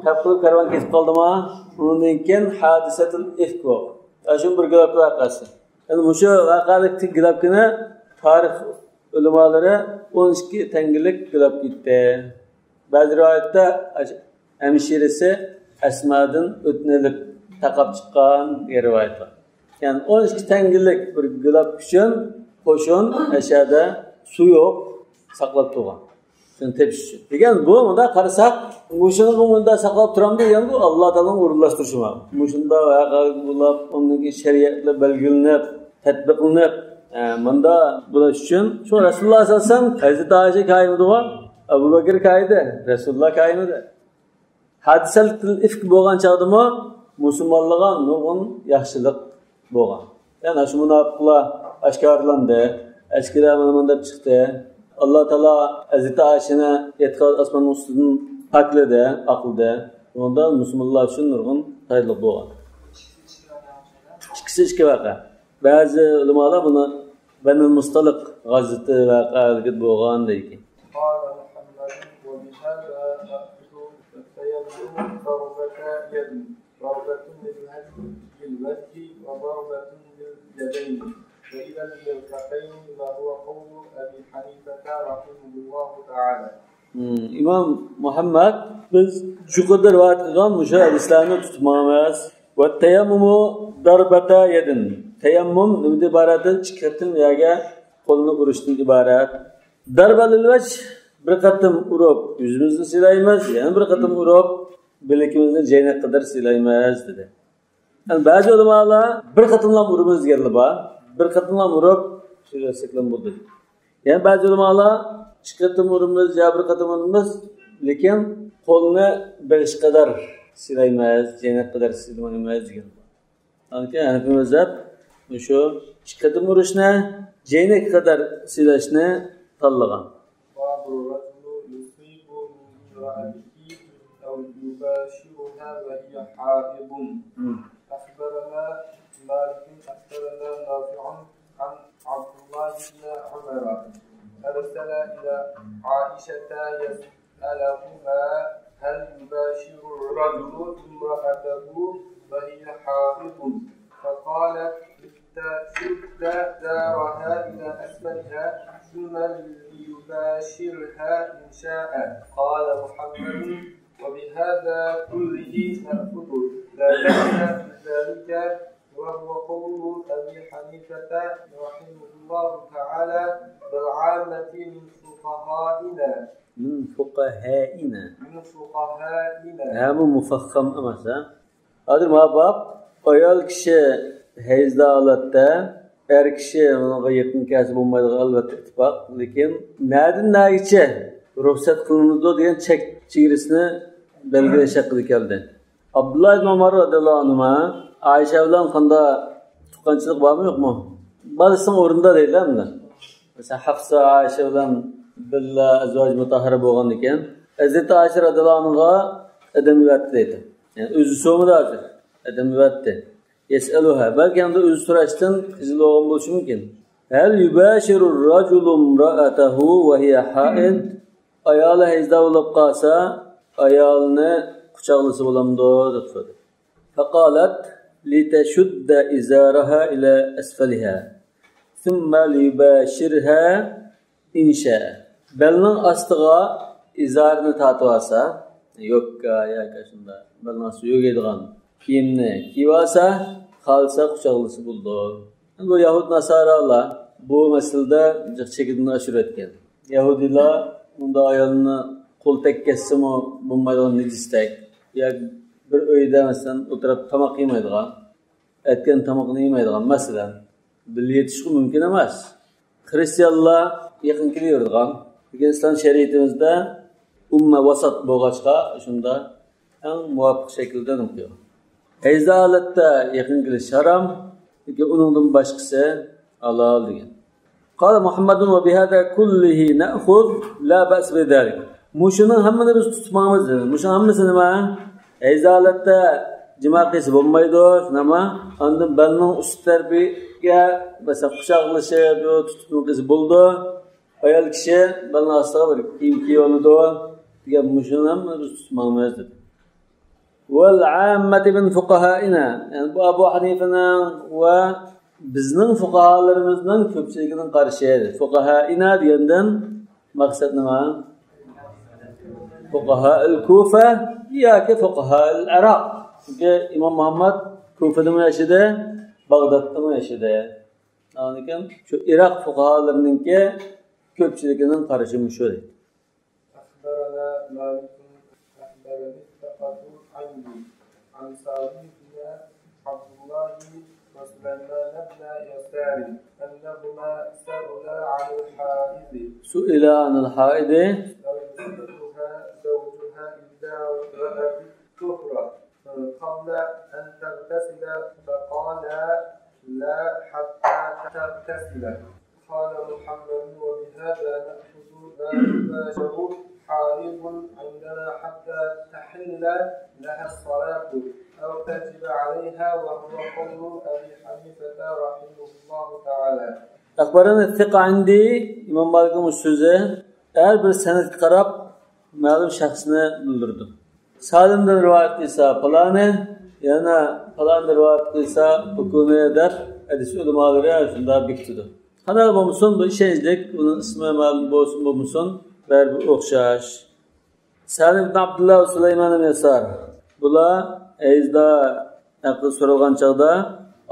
خەپ قىلىپ كارۋان كېتىپ قالدىما؟ ئۇنىڭدىن كېيىن ھادىسەتۇل ئىفك بۇ. ئاشۇ بىر گۈلەپكە ۋەقەسى. يەنى مۇشۇ ۋەقەلىكتىكى گۈلەپكىنى تارىخ ئۆلىمالىرى ئون ئىككى تەڭگىلىك گۈلەپكە ئېيتتى. بەزى رىۋايەتتە ھەمشىرىسى ئەسمادىن ئۆتنە ئېلىپ تاقاپ چىققان دېگەن رىۋايەت بار. يەنى ئون ئىككى تەڭگىلىك بىر گۈلەپكە ئۈچۈن قوشۇن ئەشەدە سۇ يوق ساقلاپ تۇرغان. شۇنى تېپىش ئۈچۈن. دېگەن بۇ، مۇنداق قارىساق، مۇشۇنى بۇ مۇنداق ساقلاپ تۇرامدۇ دېگەن بۇ ئاللا تائالانىڭ ئورۇنلاشتۇرۇشى بار. مۇشۇنداق ۋەقەلىك بولۇپ، ئۇنىڭ كېيىن شەرىئەتلەر بەلگىلىنىپ، تەتبىقلىنىپ، ئە، مۇنداق بولۇش ئۈچۈن شۇ رەسۇلۇللا سەللەللاھۇ ئەلەيھى ۋەسەللەم ھەزرىتى ئائىشە كايىمىدىغۇ، ئەبۇ بەكرى كايىدى، رەسۇلۇللا كايىمىدى. ھادىسەتۇل ئىفك بولغان چاغدىمۇ مۇسۇلمانلارغا نۇرغۇن ياخشىلىق بولغان. يەنى شۇ مۇناپىقلار ئاشكارىلاندى، ئەسكىلەر مانا مۇنداق چىقتى. ئاللا تائالا ھەزرىتى ئائىشىنى يەتتە قات ئاسماننىڭ ئۈستىدىن پاكلىدى، ئاقلىدى. ئۇنىڭدا مۇسۇلمانلار ئۈچۈن نۇرغۇن پايدىلىق بولغان. ئىككىسى ئىككى ۋەقە. بەزى ئۆلىمالار بۇنى بەنۇل مۇستالىق غازۋىتى ۋەقەلىكىدە بولغان دەيدىكەن. قال محمد وبهذا نأخذ التيمم ضربة يد، ضربة للوجه، للوجه وضربة لليدين، وإلى المرفقين، وهو قول أبي حنيفة رحمه الله تعالى. مم، ئىمام مۇھەممەد، بىز يۇقىرىدا رىۋايەت قىلغان مۇشۇ ھەدىسلەرنى تۇتۇپ ماڭىمىز. والتيمم ضربتا يد. تەيەممۇم نېمىدىن ئىبارەت؟ ئىككى قېتىم يەرگە قولنى ئۇرۇشتىن ئىبارەت. ضربة للوجه، بىر قېتىم ئۇرۇپ يۈزىمىزنى سىلايمىز، يەنە بىر قېتىم ئۇرۇپ بىلىكىمىزنى جەينەك قەدەر سىلايمىز دېدى. يەنى بەزى ئۆلىمالار بىر قېتىملا ئۇرىمىز دېگەنلەر بار. بىر قېتىملا ئۇرۇپ سىلىۋەتسەكلا بولدى. يەنە بەزى ئۆلىمالار ئىككى قېتىم ئۇرىمىز يا بىر قېتىم ئۇرىمىز، لېكىن قولنى بېغىش قەدەر سىلايمىز، جەينەك قەدەر سىلىمايمىز دېگەن. ئانكى ھەنەفىي مەزھەپ مۇشۇ ئىككى قېتىم ئۇرۇشنى، جەينەك قەدەر سىلاشنى تاللىغان. باب الرجل يصيب من امرأته أو يباشرها وهي حائض. مم. أخبرنا مالك أخبرنا نافع عن عبد الله بن عمر أرسل إلى عائشة يسألهما هل يباشر الرجل امرأته وهي حائض؟ فقالت لتشد إزارها إلى أسفلها ثم ليباشرها إن شاء. قال محمد وبهذا كله نأخذ لا بأس بذلك، وهو قول أبي حنيفة رحمه الله تعالى والعامة من فقهائنا. من فقهائنا. من فقهائنا. ھە، بۇ مۇفەخخەم ئەمەس، ھە؟ ھازىر مانا باب، ئايال كىشى ھەيزدار ھالەتتە ئەر كىشى ئۇنىڭغا يېقىن كەلسە بولمايدىغان، ئەلۋەتتە ئىتتىپاق. لېكىن نەدىن نەگىچە رۇخسەت قىلىنىدۇ دېگەن چەك چېگرىسىنى بەلگىلەش ھەققىدە كەلدى. ئابدۇللا ئىبن ئۆمەر رەزىياللاھۇ ئەنھۇما ئائىشە بىلەن قانداق تۇغقانچىلىق بارمۇ يوقمۇ؟ بالىسىنىڭ ئورنىدا دەيدىلە ئەمدى. مەسىلەن، ھەفسە ئائىشە بىلەن بىللە ئەزۋاج مۇتەھھەرە بولغاندىكىن، ھەزرىتى ئائىشە رەزىياللاھۇ ئەنھاغا ئادەم يۈبەرتتى دەيدۇ. يەنى ئۆزى سورىمىدى ھازىر. ئادەم يۈبەرتتى. يەسئەلۇھا. بەلكى ئەمدى ئۆزى سوراشتىن خىجىل بولغان بولۇشى مۇمكىن. ھەل يۇباشىرۇر راجۇلۇ ئىمرائەتەھۇ ۋە ھىيە ھائىد؟ ئايالى ھەيزدار بولۇپ قالسا، ئايالىنى قۇچاقلىسا بولامدۇ؟ دەپ سورىدى. فقالت لتشد إزارها إلى أسفلها ثم ليباشرها إن شاء. بەلنىڭ ئاستىغا ئىزارنى تارتىۋالسا، يوپكا ياكى شۇنداق بەلنىڭ ئاستىغا يۆگەيدىغان كىيىمنى كىيىۋالسا، خالىسا قۇچاقلىسا بولىدۇ. بۇ يەھۇد ناسارالار بۇ مەسىلىدە جىق چېكىدىن ئاشۇرۇۋەتكەن. يەھۇدىيلار ئۇنداق ئايالنى قول تەگكەزسىمۇ بولمايدىغان نىجىستەك، ياكى بىر ئۆيدە مەسىلەن ئولتۇرۇپ تاماق يېمەيدىغان، ئەتكەن تامىقىنى يېمەيدىغان، مەسىلەن، بىللە يېتىشقا مۇمكىن ئەمەس. خرىستىيانلار يېقىن كېلىۋېرىدىغان. لېكىن ئىسلام شەرىئىتىمىزدە ئۇممە ۋاسات بولغاچقا، شۇنداق ئەڭ مۇۋاپىق شەكىلدە نېمە قىلغان. ھەيزدار ھالەتتە يېقىن كېلىش ھارام، لېكىن ئۇنىڭدىن باشقىسى ھالال دېگەن. قال محمد وبهذا كله نأخذ لا بأس بذلك. مۇشۇنىڭ ھەممىنى بىز تۇتۇپ ماڭىمىز دېدى. مۇشۇنىڭ ھەممىسى نېمە؟ ھەيزدار ھالەتتە جىما قىلسا بولمايدۇ، شۇنداقمۇ؟ ئاندىن بەلنىڭ ئۈست تەرىپىگە، مەسىلەن، قۇچاقلىشىپ، يو، تۇتۇپ قىلسا بولىدۇ. ئايال كىشى بەلنىڭ ئاستىغا بىر كىيىم كىيىۋالىدۇ دېگەن، مۇشۇنىڭ ھەممىنى بىز تۇتۇپ ماڭىمىز دېدى. والعامة من فقهائنا، يەنى بۇ ئەبۇ ھەنىفىنىڭ ۋە بىزنىڭ فۇقاھالىرىمىزنىڭ كۆپچىلىكىنىڭ قارىشى. فۇقاھائىنا دېگەندىن مەقسەت نېمە؟ فۇقاھائىل كۇفە ياكى فۇقاھائىل ئىراق. چۈنكى ئىمام مۇھەممەد كۇفىدىمۇ ياشىدى، باغدادتىمۇ ياشىدى. ئاندىن كېيىن شۇ ئىراق فۇقاھالىرىنىڭكى كۆپچىلىكىنىڭ قارىشى مۇشۇ. أخبرنا مالك أخبرني الثقة عندي عن سالم بن عبد الله وسليمان بن يسار أنهما سئلا عن الحائض. سئلا عن الحائض. هل يصيبها زوجها إذا رأت الطهر قبل أن تغتسل؟ فقالا: لا حتى تغتسل. قال محمد: وبهذا نأخذ لا تباشر حائض عندنا حتى تحل لها الصلاة أو تجب عليها، وهو قول أبي حنيفة رحمه الله تعالى. أخبرني الثقة عندي، ئىمام مالىكنىڭ سۆزى ھەر بىر سەنەدكە قاراپ مەلۇم شەخسنى بىلدۈرىدۇ. سالىمدىن رىۋايەت قىلسا پالانى، يەنە پالاندىن رىۋايەت قىلسا بۇكۇنى دەپ ھەدىس ئۆلىمالىرى شۇنداق بېكىتىدۇ. قانداق بولمىسۇن، بۇ ئىشەنچلىك، ئۇنىڭ ئىسمى مەلۇم بولسۇن بولمىسۇن، بەرىبىر ئوخشاش. سالىم ئىبن ئابدۇللا ۋە سۇلايمان ئىبن يەسار، بۇلار ھەيزدا ھەققىدە سورالغان چاغدا،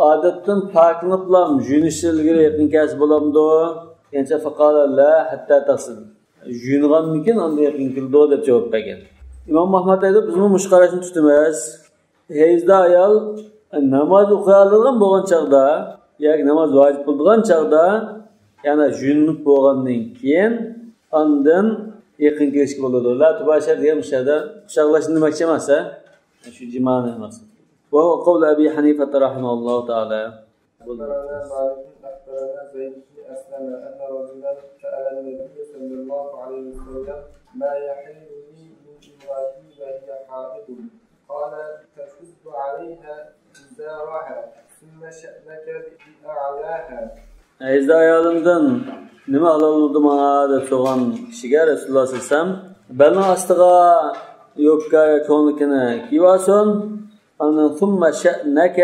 ئادەتتىن پاكلىنىپلا يۇيۇنۇشتىن ئىلگىرى يېقىن كەلسە بولامدۇ؟ دېگەنچە، فقال لا حتى تغتسل. يۇيۇنغاندىن كېيىن ئاندىن يېقىن كېلىدۇ دەپ جاۋاب بەرگەن. ئىمام ئەھمەد ئەيتىپ، بىزمۇ مۇشۇ قاراشنى تۇتىمىز. ھەيزدا ئايال ناماز ئوقۇيالىدىغان بولغان چاغدا ياكى ناماز ۋاجىپ بولىدىغان چاغدا، يەنى يۇيۇنۇپ بولغاندىن كېيىن ئاندىن يېقىن كېلىشكە بولىدۇ. لا تباشر دېگەن مۇشۇ يەردە قۇچاقلاشنى دېمەكچى ئەمەس، ھە؟ شۇ جىمانى ئەمەس. وهو قول أبي حنيفة رحمه الله تعالى. أخبرنا مالك أخبرنا زيد بن أسلم أن رجلا سأل النبي صلى الله عليه وسلم: ما يحل لي من امرأتي وهي حائض؟ قال: تشد عليها إزارها، ثم شأنك بأعلاها. ھەيزدا ئايالىمدىن نېمە ھالال بولدى ماڭا دەپ سورىغان كىشىگە رەسۇلۇللاھ سەللەللاھۇ ئەلەيھى ۋەسەللەم، بەلنىڭ ئاستىغا يوپكا يا كۆڭلىكىنى كىيىۋالسۇن، ئاندىن ثم شأنك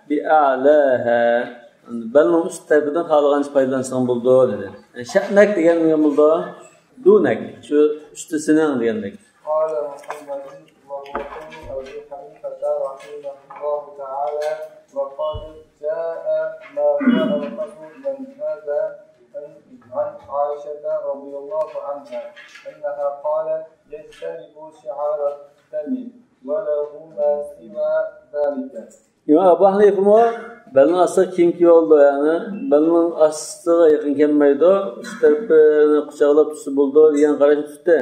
بأعلاها. بەلنىڭ ئۈست تەرىپىدىن خالىغانچە پايدىلانساڭ بولىدۇ، دېدى. يەنى شەئنەك دېگەن نېمە بولىدۇ؟ دۇنەك. شۇ ئۈستى سېنىڭ دېگەندەك. قال محمد وهو قول أبي حنيفة رحمه الله تعالى، وقد جاء ما هو أرخص من هذا عن عائشة رضي الله عنها أنها قالت: يجتنب شعار الدم وله ما سوى ذلك. ئىمام ئەبۇ ھەنىفىمۇ بەلنىڭ ئاستىغا كىيىم كىيىۋالىدۇ، يەنى بەلنىڭ ئاستىغا يېقىن كەلمەيدۇ، ئۈست تەرىپىنى قۇچاقلاپ تۇتسا بولىدۇ دېگەن قاراشنى تۇتتى.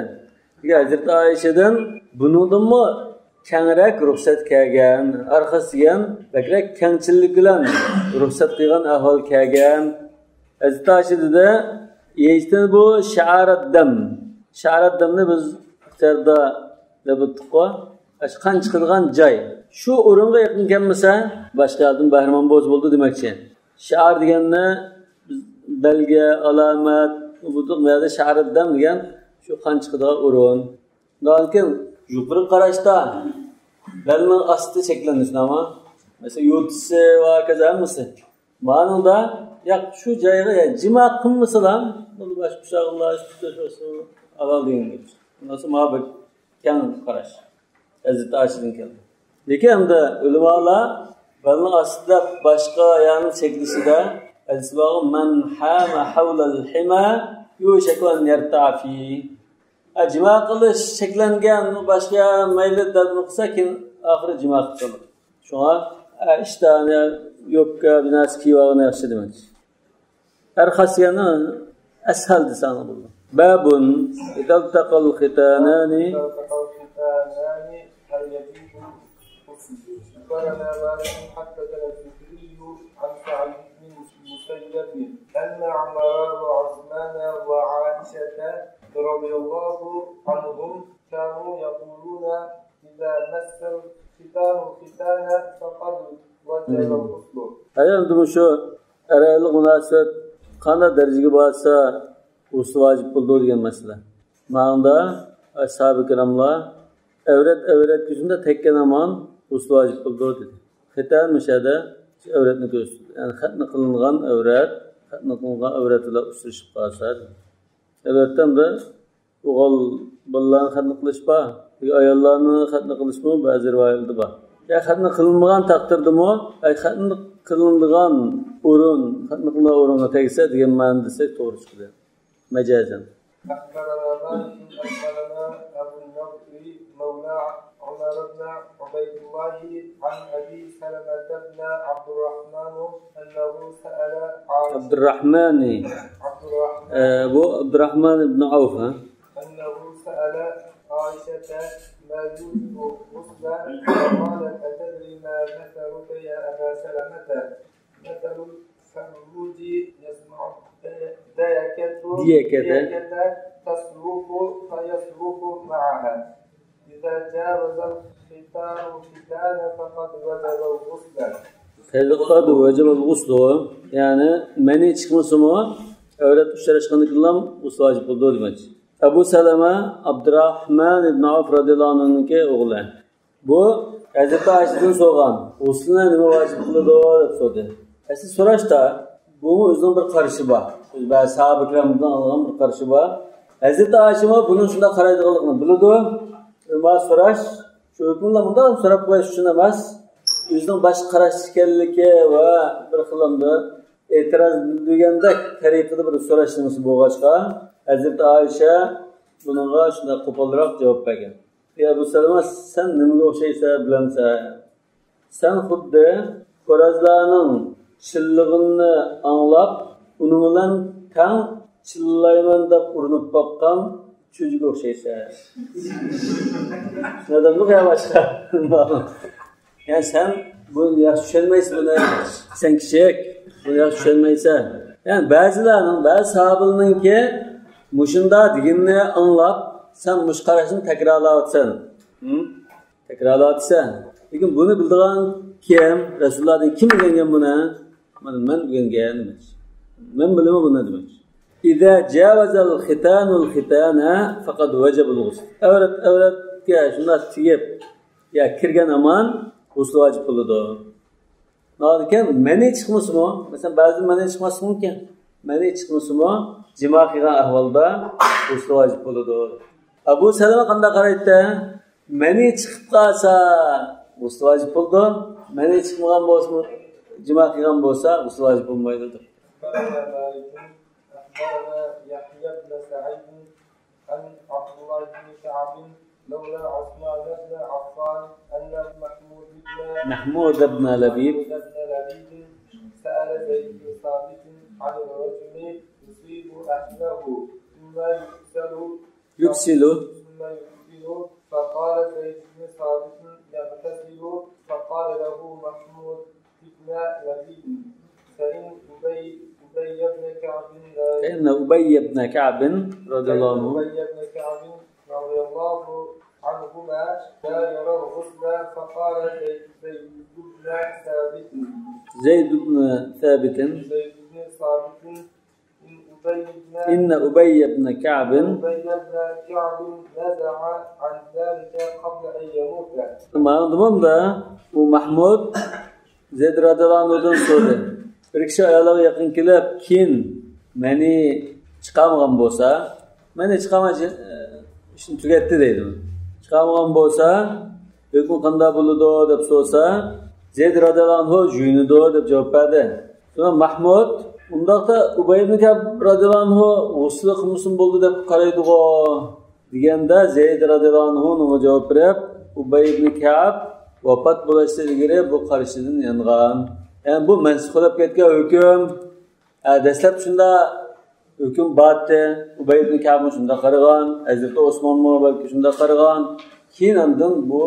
لېكىن ھەزرىتى ئائىشىدىن بۇنىڭدىنمۇ كەڭرەك رۇخسەت كەلگەن، ئارخاس دېگەن بەكرەك كەڭچىللىك بىلەن رۇخسەت قىلغان ئەھۋال كەلگەن. ھەزرىتى ئائىشە دېدى، يەجتەنىبۇ شەئەرەددەم. شەئەرەددەمنى بىز ئىختىياردا دەپ ئۆتتۇققۇ. ئاشۇ قان چىقىدىغان جاي. شۇ ئورۇنغا يېقىن كەلمىسە، باشقا يەردىن بەھرىمەن بولسا بولىدۇ دېمەكچى. شەئەر دېگەننى بىز بەلگە، ئالامەت، بۇ يەردە شەئەرەددەم دېگەن شۇ قان چىقىدىغان ئورۇن. ئاندىن كېيىن يۇقىرىقى قاراشتا بەلنىڭ ئاستى چەكلەندى، شۇنداقمۇ؟ مەسىلەن، يوتىسى ۋە ھاكازا ھەممىسى. مانىڭدا، ياق، شۇ جايغا، يا، جىما قىلمىسىلا، بۇنى باشقا قۇچاقلاش، تۇتۇش، ھالال دېگەن گەپ. بۇنىسى مانا بىر كەڭ قاراش. ھەزرىتى ئائىشىدىن كەلدى. لېكىن ئەمدى ئۆلىمالار بەلنىڭ ئاستىدا باشقا يەرنى چەكلىشىدە ھەدىس بارغۇ، مەن ھامە ھەۋلەل ھىما يۇشەكۇ ئەن يەرتەئە فىھ. ھە، جىما قىلىش چەكلەنگەن، باشقا يەر مەيلى دەپنى قىلسا، كېيىن ئاخىرى جىما قىلىپ قالىدۇ. شۇڭا، ھە، ئىشتانى، يوپكا، بىر نەرسە كىيىۋالغىنى ياخشى دېمەكچى. ئەرخاس دېگەننى ئەسھەل دېسەڭ بولىدۇ. بابٌ إذا التقى الختانان. إذا التقى الختانان هل يجوز الغسل؟ أخبرنا مالك حدثنا الزهري عن سعيد بن المسيب أن عمر وعثمان وعائشة رضي الله عنهم كانوا يقولون إذا مس الختان الختان فقد وجب الغسل. ھەي، ئەمدى مۇشۇ ئەر-ئاياللىق مۇناسىۋەت قانداق دەرىجىگە بارسا غۇسلى ۋاجىپ بولىدۇ دېگەن مەسىلە. ماڭدا ئەسھابى كىراملار ئەۋرەت ئەۋرەتكە شۇنداق تەگكەن ھامان غۇسلى ۋاجىپ بولىدۇ دېدى. خىتان مۇشۇ يەردە ئەۋرەتنى كۆرسىتىدۇ. يەنى خەتنە قىلىنغان ئەۋرەت، خەتنە قىلىنغان ئەۋرەت بىلەن ئۇچرىشىپ قالسا دېدى. ئەلۋەتتە، ئەمدى ئوغۇل بالىلارنى خەتنە قىلىش بار. ئاياللارنى خەتنە قىلىشمۇ بەزى رىۋايەتلەردە بار. يا خەتنە قىلىنمىغان تەقدىردىمۇ، ئەي خەتنە قىلىنىدىغان ئورۇن، خەتنە قىلىنىدىغان ئورۇنغا تەگسە دېگەن مەنىدە دېسەك توغرا چىقىدۇ. مەجازەن. أخبرنا مالك أخبرنا أبو النضر مولى عمر بن عبيد الله عن أبي سلمة بن عبد الرحمن أنه سأل عائشة. ئابدۇرراھمان. عبد الرحمن. ئە، بۇ ئابدۇرراھمان ئىبن ئەۋف، ھە؟ أنه سأل عائشة ما يوجب الغسل، فقالت: أتدري ما مثلك يا أبا سلمة؟ مثل الفروج يسمع ديكة، ديكة. ديكة تسرح فيسرح معها. إذا جاوز الختان الختان فقد وجب الغسل. فقد وجب الغسل. يەنى مەنى چىقمىسىمۇ، ئەۋرەت ئۇچراشقاندىن كېيىنلا غۇسۇل ۋاجىپ بولىدۇ دېمەكچى. ئەبۇ سەلەمە ئابدۇراھمان ئىبن ئەۋف رەزىياللاھۇ ئەنھۇنىڭكى ئوغلى. بۇ ھەزرىتى ئائىشىدىن سورىغان، غۇسلىنى نېمە ۋاجىپ قىلىدۇ دەپ سورىدى. ئەسلى سوراشتا، بۇمۇ ئۆزىنىڭ بىر قارىشى بار. بەزى ساھابە كىرامدىن ئالغان بىر قارىشى بار. ھەزرىتى ئائىشىمۇ بۇنىڭ شۇنداق قارايدىغانلىقىنى بىلىدۇ. ئەمما سوراش، شۇ ھۆكۈملا مۇنداق سوراپ قويۇش ئۈچۈن ئەمەس، ئۆزىنىڭ باشقا قاراش ئىكەنلىكى ۋە بىر خىللامدا ئېتىراز بىلدۈرگەندەك تەرىقىدە بىر سوراش نېمىسى بولغاچقا، ھەزرىتى ئائىشە بۇنىڭغا شۇنداق قوپالراق جاۋاب بەرگەن. ئەي ئەبۇ سەلەمە، سەن نېمىگە ئوخشايسەن، بىلەمسەن؟ سەن خۇددى خورازلارنىڭ چىللىغىنىنى ئاڭلاپ، ئۇنىڭ بىلەن تەڭ چىللايمەن دەپ ئۇرۇنۇپ باققان چۈجىگە ئوخشايسەن. چۈشىنەلەمدۇق يا باشقا؟ يا سەن بۇنى ياخشى چۈشەنمەيسەن بۇنى. سەن كىچىك، بۇنى ياخشى چۈشەنمەيسەن. يەنى بەزىلەرنىڭ، بەزى ساھابىلەرنىڭكى مۇشۇنداق دېگىنىنى ئاڭلاپ، سەن مۇشۇ قاراشنى تەكرارلاۋاتىسەن. ھە؟ تەكرارلاۋاتىسەن. لېكىن بۇنى بىلىدىغان كىم؟ رەسۇلۇللاھدىن كىم ئۆگەنگەن بۇنى؟ مانا مەن ئۆگەنگەن دېمەكچى. مەن بىلىمەن بۇنى دېمەكچى. إذا جاوز الختان الختان فقد وجب الغسل. ئەۋرەت ئەۋرەتكە شۇنداق تېگىپ يا كىرگەن ھامان غۇسلى ۋاجىپ بولىدۇ. ناھايىتى مەنى چىقمىسىمۇ، مەسىلەن، بەزىدە مەنى چىقماسلىقى مۇمكىن. مەنى چىقمىسىمۇ، جىما قىلغان ئەھۋالدا غۇسلى ۋاجىپ بولىدۇ. ئەبۇ سەلەمە قانداق قارايتتى؟ مەنى چىقىپ قالسا، غۇسلى ۋاجىپ بولىدۇ. مەنى چىقمىغان بولسىمۇ، جىما قىلغان بولسا، غۇسلى ۋاجىپ بولمايدۇ. أخبرنا مالك، أخبرنا يحيى بن سعيد، عن عبد الله بن كعب مولى عثمان بن عفان أن محمود بن، محمود بن لبيد، محمود بن لبيد سأل زيد بن ثابت عن الرجل يصيب أهله ثم يكسل، يكسل، ثم يكسل، فقال زيد بن ثابت يغتسل، فقال له محمود بن لبيد، فإن أبي، أبي بن كعب لا، فإن أبي بن كعب رضي الله عنه، فإن أبي بن كعب رضي الله عنهما لا يرى الغسل، فقال زيد، زيد بن ثابت، زيد بن ثابت، زيد بن ثابت، إن أبي بن، إن أبي بن كعب، أبي بن كعب نزع عن ذلك قبل أن يموت. مانا دېمەمدە، ئۇ مەھمۇد زەيد رەزىياللاھۇ ئەنھۇدىن سورىدى. بىر كىشى ئايالىغا يېقىن كېلىپ، كېيىن مەنى چىقارمىغان بولسا، مەنى چىقارماي، ئىشنى تۈگەتتى دەيدۇ. چىقارمىغان بولسا، ھۆكمى قانداق بولىدۇ دەپ سورىسا، زەيد رەزىياللاھۇ ئەنھۇ يۇيۇنىدۇ دەپ جاۋاب بەردى. شۇڭا مەھمۇد، ئۇنداقتا ئۇبەي ئىبن كەئب رەزىياللاھۇ ئەنھۇ غۇسلى قىلمىسىمۇ بولىدۇ دەپ قارايدىغۇ دېگەندە، زەيد رەزىياللاھۇ ئەنھۇ ئۇنىڭغا جاۋاب بېرىپ، ئۇبەي ئىبن كەئب ۋاپات بولۇشتىن ئىلگىرى بۇ قارىشىدىن يانغان. يەنى بۇ مەنسۇخ بولۇپ كەتكەن ھۆكۈم. ھە، دەسلەپ شۇنداق ھۆكۈم بارتى، ئۇبەي ئىبن كەئبمۇ شۇنداق قارىغان، ھەزرىتى ئوسمانمۇ بەلكى شۇنداق قارىغان. كېيىن ئاندىن بۇ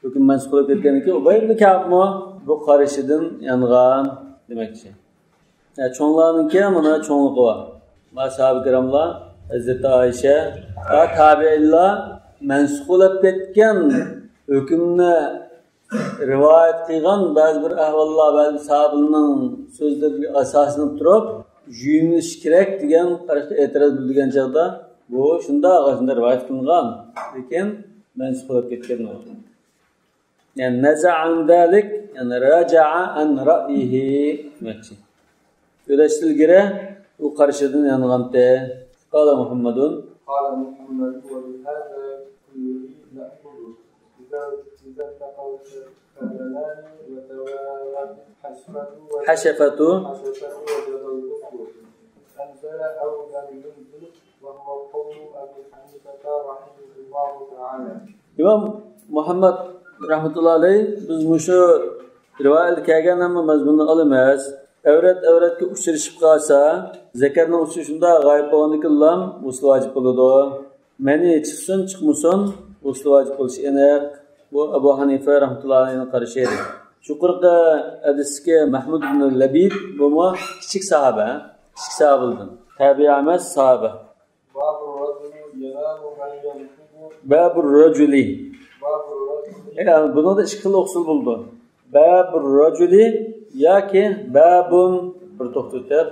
ھۆكۈم مەنسۇخ بولۇپ كەتكەندىن كېيىن، ئۇبەي ئىبن كەئبمۇ بۇ قارىشىدىن يانغان دېمەكچى. يا، چوڭلارنىڭكى مانا چوڭلۇقى بار. ما ساھابە كىراملار، ھەزرىتى ئائىشە، ۋە تابىئىنلار مەنسۇخ بولۇپ كەتكەن ھۆكۈمنى رىۋايەت قىلغان بەزى بىر ئەھۋاللار، بەزى ساھابىلەرنىڭ سۆزلىرىگە ئاساسلىنىپ تۇرۇپ، يۇيۇنۇش كېرەك دېگەن قاراشقا ئېتىراز بىلدۈرگەن چاغدا، بۇ شۇنداق، شۇنداق رىۋايەت قىلىنغان، لېكىن مەنسۇخ بولۇپ كەتكەن. يەنى نەزە ئەن زالىك، يەنى رەجەئە ئەن رەئيىھى دېمەكچى. ئۆلەشتىن ئىلگىرى ئۇ قارىشىدىن يانغانتى. قال محمد. قال محمد، وبهذا كله نأخذ. إذا، إذا التقى الثعبانان وتوارا الحشفة و، حشفة، حشفة وجب الغسل. أنزل أو لم ينزل، وهو قول أبي حنيفة رحمه الله تعالى. ئىمام مۇھەممەد رەھمەتۇللا ئەلەيھ، بىز مۇشۇ رىۋايەتتە كەلگەن ھەممە مەزمۇننى ئالىمىز. ئەۋرەت ئەۋرەتكە ئۇچرىشىپ قالسا، زەكەتنىڭ ئۇچى شۇنداق غايىب بولغاندىن كېيىنلا غۇسلى ۋاجىپ بولىدۇ. مەنى چىقسۇن، چىقمىسۇن، غۇسلى ۋاجىپ بولۇشى ئېنىق. بۇ ئەبۇ ھەنىفە رەھمەتۇللا ئەلەيھنىڭ قارىشى ئىدى. يۇقىرىقى ھەدىستىكى مەھمۇد ئىبن لەبىد، بۇمۇ كىچىك ساھابە، كىچىك ساھابىلەردىن. تەبىئە ئەمەس، ساھابە. باب الرجل باب الرجل. يەنى بۇنىڭدا ئىككى خىل ئۇسۇل بولىدۇ. باب الرجل ياكى باب، بىر توختىتىپ،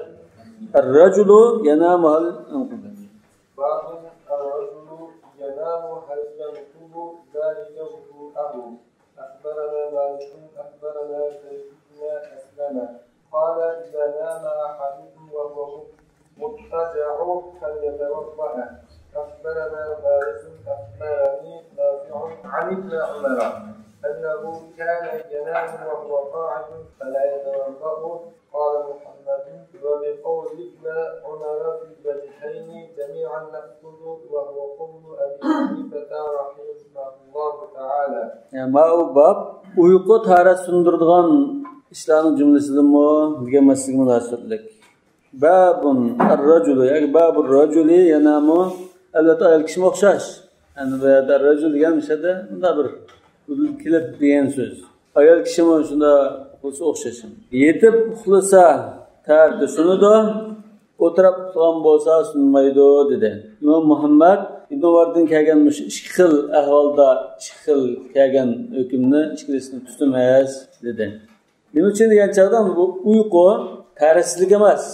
الرجل ينام هل ينقض. باب الرجل ينام هل ينقض ذلك وضوءه. أخبرنا مالك أخبرنا زيد بن أسلم قال: إذا نام أحدكم وهو مضطجع فليتوضأ. أخبرنا مالك أخبرني نافع عن ابن عمر أنه كان ينام وهو قاعد فلا يتوضأ. قال محمد: وبقول ابن عمر في الوجهين جميعا نأخذ، وهو قول أبي حنيفة رحمه الله تعالى. يەنى ماۋۇ باب ئۇيقۇ تاھارەت سۇندۇرىدىغان ئىشلارنىڭ جۈملىسىدىنمۇ دېگەن مەسىلىگە مۇناسىۋەتلىك. بابۇن الرجل ياكى بابۇر رجل ينام، ئەلۋەتتە، ئايال كىشىمۇ ئوخشاش. يەنى بۇ يەردە رجل دېگەن مۇشۇ يەردە مۇنداق بىر كېلىپ دېگەن سۆز. ئايال كىشىمۇ شۇنداق بولسا ئوخشاش. يېتىپ ئۇخلىسا تەھارىتى سۇنىدۇ، ئولتۇراپ ئۇخلىغان بولسا سۇنمايدۇ، دېدى. ئىمام مۇھەممەد ئىبن ئۇماردىن كەلگەن مۇشۇ ئىككى خىل ئەھۋالدا، ئىككى خىل كەلگەن ھۆكۈمنى ئىككىلىسىنى تۇتىمىز، دېدى. نېمە ئۈچۈن دېگەن چاغدا بۇ ئۇيقۇ تەھارەتسىزلىك ئەمەس.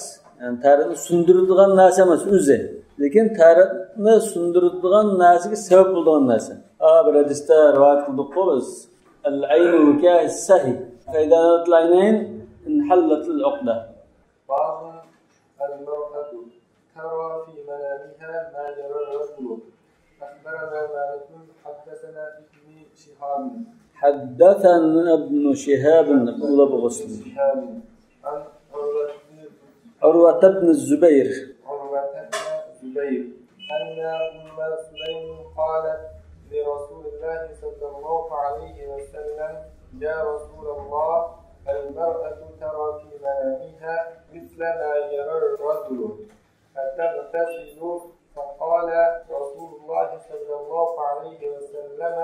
يەنى تەھارەتنى سۇندۇرىدىغان نەرسە ئەمەس ئۆزى. لېكىن تەھارەتنى سۇندۇرىدىغان نەرسىگە سەۋەب بولىدىغان نەرسە. ئا، بىر ھەدىستە رىۋايەت قىلدۇققۇ بىز. العين وكاء السهي. فإذا نامت العينان انحلت العقدة. باب المرأة ترى في منامها ما يرى الرجل. أخبرنا مالك حدثنا ابن شهاب. حدثنا ابن شهاب، بن شهاب عن عروة بن الزبير. عروة بن الزبير أن أم سليم قالت لرسول الله صلى الله عليه وسلم: يا رسول الله، المرأة ترى في منامها مثل ما يرى الرجل، أتغتسل؟ فقال رسول الله صلى الله عليه وسلم: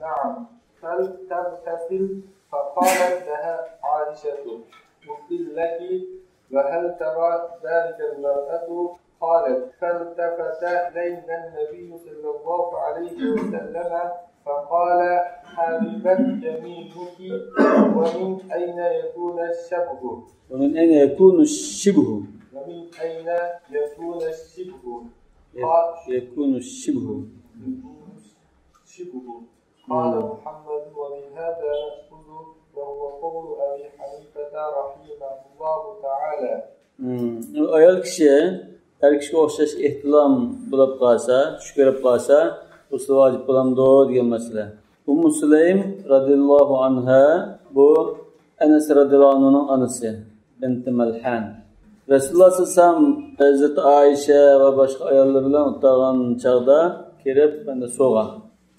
نعم، فلتغتسل. فقالت لها عائشة: أفل لك، وهل ترى ذلك المرأة؟ قالت: فالتفت إلينا النبي صلى الله عليه وسلم فقال: تربت يمينك، ومن أين يكون الشبه؟ ومن أين يكون الشبه؟ ومن أين يكون الشبه؟ ي-، قال: يكون الشبه. يكون الشبه. قال مم. محمد: وبهذا نأخذ، وهو قول أبي حنيفة رحمه الله تعالى. مم. ئايال كىشى ئەر كىشىگە ئوخشاش ئېھتىلام بولۇپ قالسا، چۈش كۆرۈپ قالسا، غۇسلى ۋاجىپ بولامدۇ دېگەن مەسىلە. ئۇممۇ سۇلەيم رەزىياللاھۇ ئەنھا، بۇ ئەنەس رەزىياللاھۇ ئەنھۇنىڭ ئانىسى، بىنتى مەلھان. رەسۇلۇللاھ سەللەللاھۇ ئەلەيھى ۋەسەللەم ھەزرىتى ئائىشە ۋە باشقا ئاياللار بىلەن ئولتۇرغان چاغدا كىرىپ، مەندە سورىغان.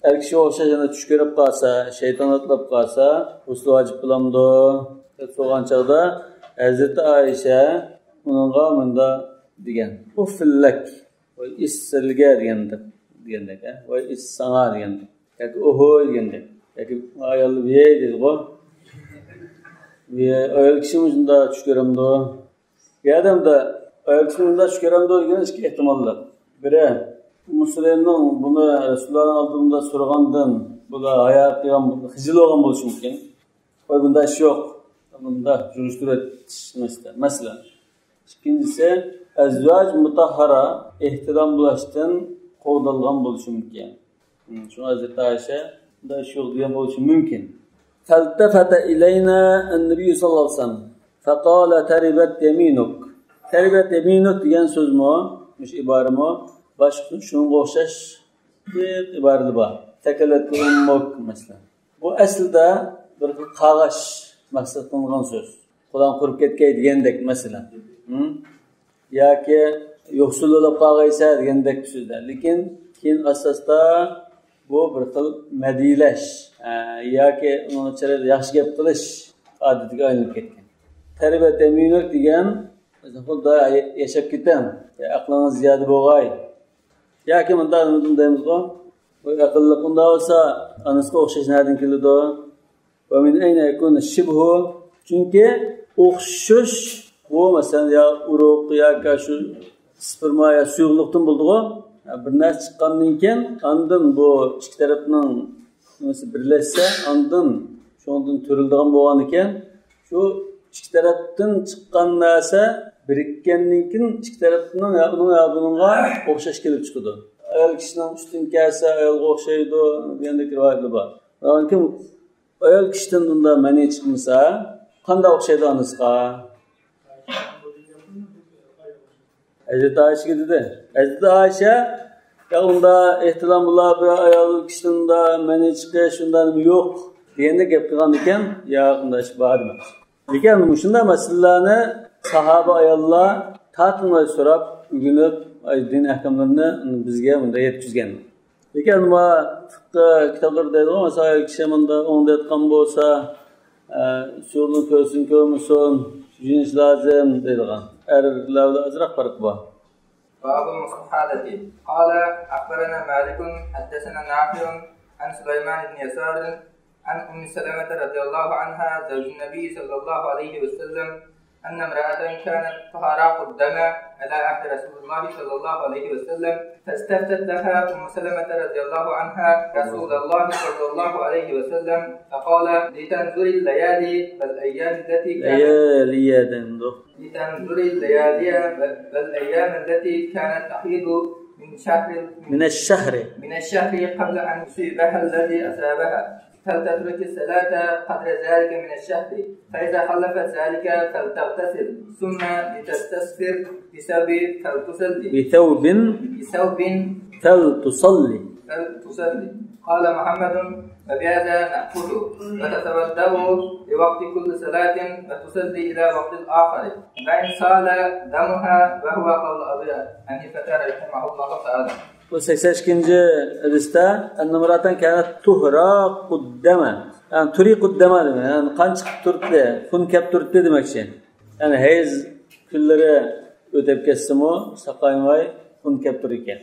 ئەر كىشىگە ئوخشاش يەنە چۈش كۆرۈپ قالسا، شەيتان ئاتلاپ قالسا، غۇسلى ۋاجىپ بولامدۇ دەپ سورىغان چاغدا، ھەزرىتى ئائىشە ئۇنىڭغا مۇنداق دېگەن: ئۇففىللەك، ۋاي ئىس سىلگە دېگەندەك، دېگەندەك، ھە؟ ۋاي ئىس ساڭا دېگەندەك. ياكى ئوھوي دېگەندەك. ياكى ئاياللار ۋىي دەيدىغۇ. ۋىي، ئايال كىشىمۇ شۇنداق چۈش كۆرەمدۇ؟ يا ئادەمدە ئايال كىشىنىڭ مۇنداق چۈش كۆرەمدۇ دېگەن ئىككى ئېھتىماللىق. بىرى، ئۇممۇ سۇلەيمنىڭ بۇنى رەسۇلۇللانىڭ ئالدىدا سورىغاندىن، بۇلار ھايا قىلغان، خىجىل بولغان بولۇشى مۇمكىن. ۋاي، بۇنداق ئىش يوق. بۇنداق يۈرۈشتۈرۈۋېتىش مەسىلە. مەسىلەن، ئىككىنچىسى، ئەزۋاج مۇتاھھارا ئېھتىلام بولۇشتىن قوغدالغان بولۇشى مۇمكىن. شۇڭا ھەزرىتى ئائىشە بۇنداق ئىش يوق دېگەن بولۇشى مۇمكىن. فالتفت إلينا النبي صلى الله عليه وسلم فقال: تربت يمينك. تربت يمينك دېگەن سۆزمۇ، مۇشۇ ئىبارىمۇ، باشقا شۇنىڭغا ئوخشاش بىر ئىبارىلەر بار. ثكلتك أمك، مەسىلەن. بۇ ئەسلىدە بىر خىل قارغاش مەقسەت قىلىنغان سۆز. قولۇڭ قۇرۇپ كەتكەي دېگەندەك، مەسىلەن. ھىم؟ ياكى يوقسۇل بولۇپ قالغايسەن دېگەندەك سۆزلەر. لېكىن كېيىن ئاستا-ئاستا بۇ بىر خىل مەدھىيلەش، ئە، ياكى ئۇنىڭ چىرايىدا ياخشى گەپ قىلىش ئادىتىگە ئايلىنىپ كەتكەن. تربت يمينك دېگەن، خۇددى ياشاپ كېتىڭ، ئەقلىڭىز زىيادە بولغاي. ياكى مۇنداق نېمە دەيمىزغۇ؟ بۇ ئەقىللىق ئۇنداق بولسا، ئانىسىغا ئوخشاش نەدىن كېلىدۇ؟ ومن أين يكون الشبه؟ چۈنكى ئوخشىشىش بۇ، مەسىلەن، يا ئۇرۇق ياكى شۇ سپېرما يا سۇيۇقلۇقتىن بولىدىغۇ. بىر نەرسە چىققاندىن كېيىن، ئاندىن بۇ ئىككى تەرەپنىڭ نېمىسى بىرلەشسە، ئاندىن شۇنىڭدىن تۆرىلىدىغان بولغان ئىكەن، شۇ ئىككى تەرەپتىن چىققان نەرسە بىرىككەندىن كېيىن، ئىككى تەرەپنىڭ يا ئۇنىڭ يا بۇنىڭغا ئوخشاش كېلىپ چىقىدۇ. ئايال كىشىنىڭ ئۈستىدىن كەلسە، ئايالغا ئوخشايدۇ دېگەندەك رىۋايەتلەر بار. ئاندىن كېيىن ئايال كىشىدىن ئۇنداق مەنى چىقمىسا، قانداق ئوخشايدۇ ئانىسىغا؟ ھەزرىتى ئائىشىگە دېدى. ھەزرىتى ئائىشە، يا ئۇندا ئېھتىلام بولا، بىر ئايال كىشىدىن ئۇندا مەنى چىقىش، شۇنداق نېمە يوق دېگەندەك گەپ قىلغان ئىكەن، يا ئۇنداق ئىش بار دېمەكچى. لېكىن مۇشۇنداق مەسىلىلەرنى ساھابە ئاياللار تارتىنماي سوراپ، ئۆگىنىپ، ئاي، دىن ئەھكاملىرىنى بىزگە مۇنداق يەتكۈزگەن. لېكىن ما فىققە كىتابلىرى دەيدىغۇ، مەسىلەن، ئايال كىشى مۇنداق ئوڭدا ياتقان بولسا، ئە، سۇنى كۆرسۇن، كۆرمىسۇن، يۇيۇنۇش لازىم دەيدىغان. ئەرلەر بىلەن ئازراق پەرق بار. باب المستحاضة. قال: أخبرنا مالك، حدثنا نافع، عن سليمان بن يسار، عن أم سلمة رضي الله عنها زوج النبي صلى الله عليه وسلم، أن امرأة كانت تهراق الدم على عهد رسول الله صلى الله عليه وسلم، فاستفتت لها أم سلمة رضي الله عنها رسول الله صلى الله عليه وسلم، فقال: لتنظر الليالي والأيام التي كانت، ليالي دەيدۇ. لتنظر الليالي والأيام التي كانت تحيض من شهر، من الشهر، من الشهر قبل أن يصيبها الذي أصابها، فلتترك الصلاة قدر ذلك من الشهر، فإذا خلفت ذلك فلتغتسل، ثم لتستثر بثوب فلتصلي. بثوب. بثوب. فلتصلي. فلتصلي. قال محمد: وبهذا نأخذ، وتتوضأ لوقت كل صلاة وتصلي إلى وقت آخر، وإن سال دمها، وهو قول أبي حنيفة رحمه الله تعالى. بۇ سەكسەن ئىككىنچى ھەدىستە، أن امرأة كانت تهراق الدم. يەنى تريق الدم دېمەك. يەنى قان چىقىپ تۇرتتى، خۇن كەپ تۇرتتى دېمەكچى. يەنى ھەيز كۈنلىرى ئۆتۈپ كەتسىمۇ، ساقايماي خۇن كەپ تۇرىدىكەن.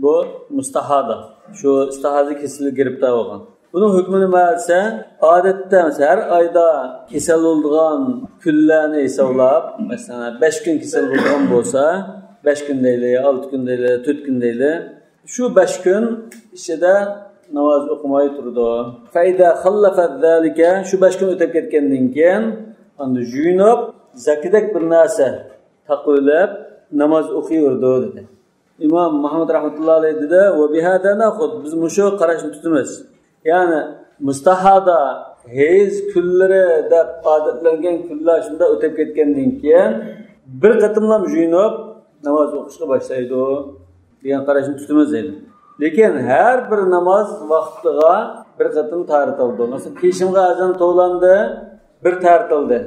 بۇ مۇستاھادا. شۇ ئىستىھازە كېسىلىگە گىرىپتار بولغان. بۇنىڭ ھۆكمى نېمە دېسە، ئادەتتە، مەسىلەن، ھەر ئايدا كېسەل بولىدىغان كۈنلەرنى ھېسابلاپ، مەسىلەن، بەش كۈن كېسەل بولىدىغان بولسا، بەش كۈن دەيلى، ئالتە كۈن دەيلى، تۆت كۈن دەيلى. شۇ بەش كۈن ئىچىدە ناماز ئوقۇماي تۇرىدۇ. فإذا خلفت ذلك، شۇ بەش كۈن ئۆتۈپ كەتكەندىن كېيىن، ئاندىن يۇيۇنۇپ، زاكىدەك بىر نەرسە تاقىۋېلىپ، ناماز ئوقۇيۋېرىدۇ، دېدى. ئىمام مۇھەممەد رەھمەتۇللا ئەلەيھ دېدى، وبهذا نأخذ، بىز مۇشۇ قاراشنى تۇتىمىز. يەنى مۇستاھادا، ھەيز كۈنلىرى دەپ ئادەتلەنگەن كۈنلەر شۇنداق ئۆتۈپ كەتكەندىن كېيىن، بىر قېتىملا يۇيۇنۇپ ناماز ئوقۇشقا باشلايدۇ دېگەن قاراشنى تۇتىمىز دەيدۇ. لېكىن ھەر بىر ناماز ۋاقتىغا بىر قېتىم تاھارەت ئالىدۇ. مەسىلەن، پېشىنغا ئەزان توۋلاندى، بىر تاھارەت ئالدى.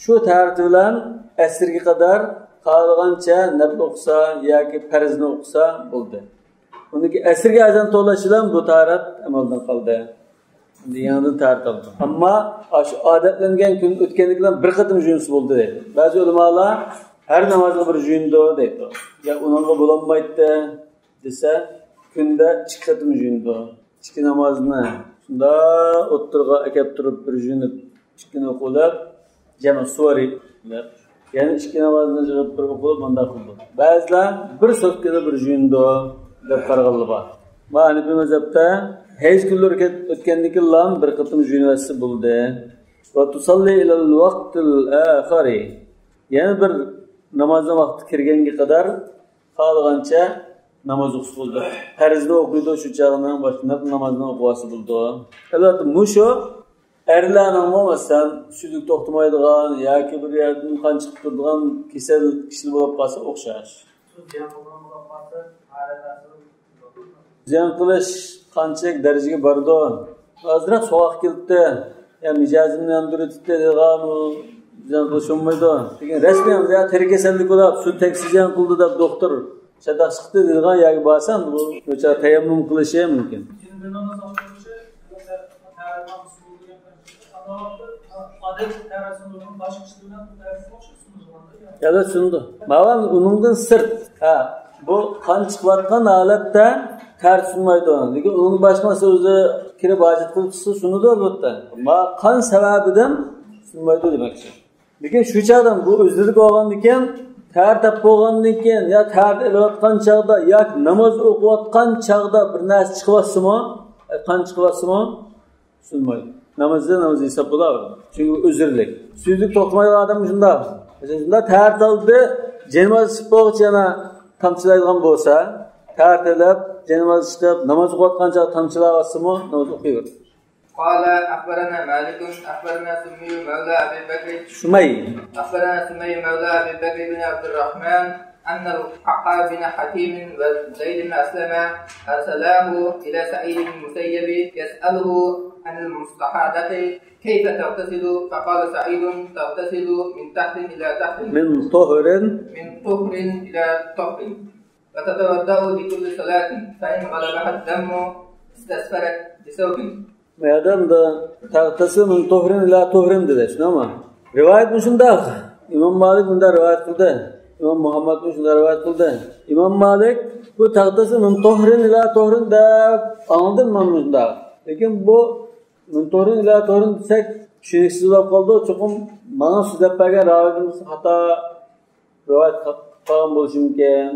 شۇ تاھارىتى بىلەن ئەسىرگە قەدەر خالىغانچە نەپلى ئوقۇسا ياكى پەرزنى ئوقۇسا بولدى. ئۇندىن كېيىن ئەسىرگە ئەزان توۋلاش بىلەن بۇ تاھارەت ئەمەلدىن قالدى. ئەمدى يېڭىدىن تاھارەت ئالىدۇ. ئەمما ئاشۇ ئادەتلەنگەن كۈن ئۆتكەندىن كېيىن بىر قېتىم يۇيۇنسا بولدى دەيدۇ. بەزى ئۆلىمالار ھەر نامازغا بىر يۇيۇنىدۇ دەيدۇ. يا ئۇنىڭغا بولالمايتتى دېسە، كۈندە ئىككى قېتىم يۇيۇنىدۇ. ئىككى نامازنى شۇنداق ئوتتۇرىغا ئەكەپ تۇرۇپ بىر يۇيۇنۇپ، ئىككىنى ئوقۇلۇپ، جەمئ سۇۋەرى دەپ، يەنە ئىككى نامازنى يىغىپ بىر ئوقۇلۇپ، مۇنداق قىلىدۇ. بەزىلەر بىر سوتكىدا بىر يۇيۇنىدۇ دەپ قارىغانلار بار. ما ھەنىپىي مەزھەپتە ھەيز كۈنلىرى ئۆتكەندىن كېيىنلا بىر قېتىم يۇيۇنۇۋەتسە بولدى. وتصلي إلى الوقت الآخر. يەنە بىر نامازنىڭ ۋاقتى كىرگەنگە قەدەر خالىغانچە ناماز ئوقۇسا بولىدۇ. پەرزنى ئوقۇيدۇ، شۇ چاغنىڭ باشلىنىپ نامازنى ئوقۇۋالسا بولىدۇ. ئەلۋەتتە، مۇشۇ ئەرلەرنىڭمۇ، مەسىلەن، سۈيدۈك توختىمايدىغان ياكى بىر يەردىن قان چىقىپ تۇرىدىغان كېسەل كىشىلەر بولۇپ قالسا ئوخشاش. زىيان قىلىش قانچىلىك دەرىجىگە بارىدۇ؟ ئازراق سوغۇق كېلىپتۇ، يا مىجەزىمنى ياندۇرۇۋېتىپتۇ دېگەن، ئۇ زىيان قىلىش بولمايدۇ. لېكىن رەسمىي، يا تېرە كېسەللىك بولۇپ، سۇ تەكشى زىيان قىلدى دەپ دوختۇر چاتاق چىقتى دېگەن يەرگە بارسا، بۇ ناچار تەيەممۇم قىلىشى مۇمكىن. يا سۇنىدۇ. ماۋان ئۇنىڭدىن سىرت. ھە، بۇ قان چىقىۋاتقان ھالەتتە تەھارەت سۇنمايدۇ. لېكىن ئۇنىڭ باشقا مەسىلە ئۆزى كىرىپ ھاجەت قىلىپ چىقسا سۇنىدۇ، ئەلۋەتتە. ما قان سەۋەبىدىن سۇنمايدۇ دېمەكچى. لېكىن شۇ چاغدىن بۇ ئۆزلۈك بولغاندىكىن، تەھارەت ئېلىپ بولغاندىن كېيىن يا تەھارەت ئېلىۋاتقان چاغدا ياكى ناماز ئوقۇۋاتقان چاغدا بىر نەرسە چىقىۋاتسىمۇ، ئاي، قان چىقىۋاتسىمۇ، سۇنمايدۇ. نامازدا ناماز ھېساب بولاۋېرىدۇ. چۈنكى بۇ ئۆزرىلىك. سۈيدۈك توختىمايدىغان ئادەم شۇنداق. مەسىلەن، شۇنداق تەھارەت ئالدى، جانىناماز چىقىپ بولغۇچە يەنە تامچىلايدىغان بولسا، تەھارەت ئېلىپ، جانىناماز چىقىپ، ناماز ئوقۇۋاتقان چاغدا تامچىلاۋاتسىمۇ، ناماز ئوقۇيۋېرىدۇ. قال أخبرنا مالك أخبرنا سمي مولى أبي بكر سمي. أخبرنا سمي مولى أبي بكر بن عبد الرحمن أن القعقاع بن حكيم وزيد بن أسلم أرسلاه إلى سعيد بن المسيب يسأله عن المستحاضة كيف تغتسل؟ فقال سعيد: تغتسل من طهر إلى طهر. من طهر. من طهر إلى طهر. وتتوضأ لكل صلاة، فإن غلبها الدم استسفرت بثوب. مەدەمدە تەغتەسىلۇ مىن تۇھرىن ئىلە تۇھرىن دېدى، شۇنداقمۇ؟ رىۋايەت مۇشۇنداق. ئىمام مالىك مۇنداق رىۋايەت قىلدى. ئىمام مۇھەممەد مۇشۇنداق رىۋايەت قىلدى. ئىمام مالىك بۇ تەغتەسىلۇ مىن تۇھرىن ئىلە تۇھرىن دەپ ئاڭلىدىم مەن مۇشۇنداق. لېكىن بۇ مىن تۇھرىن ئىلە تۇھرىن دېسەك چۈشىنىكسىز بولۇپ قالىدۇ. چوقۇم ماڭا سۆزلەپ بەرگەن راۋىدىن خاتا رىۋايەت قىلىپ قالغان بولۇشى مۇمكىن.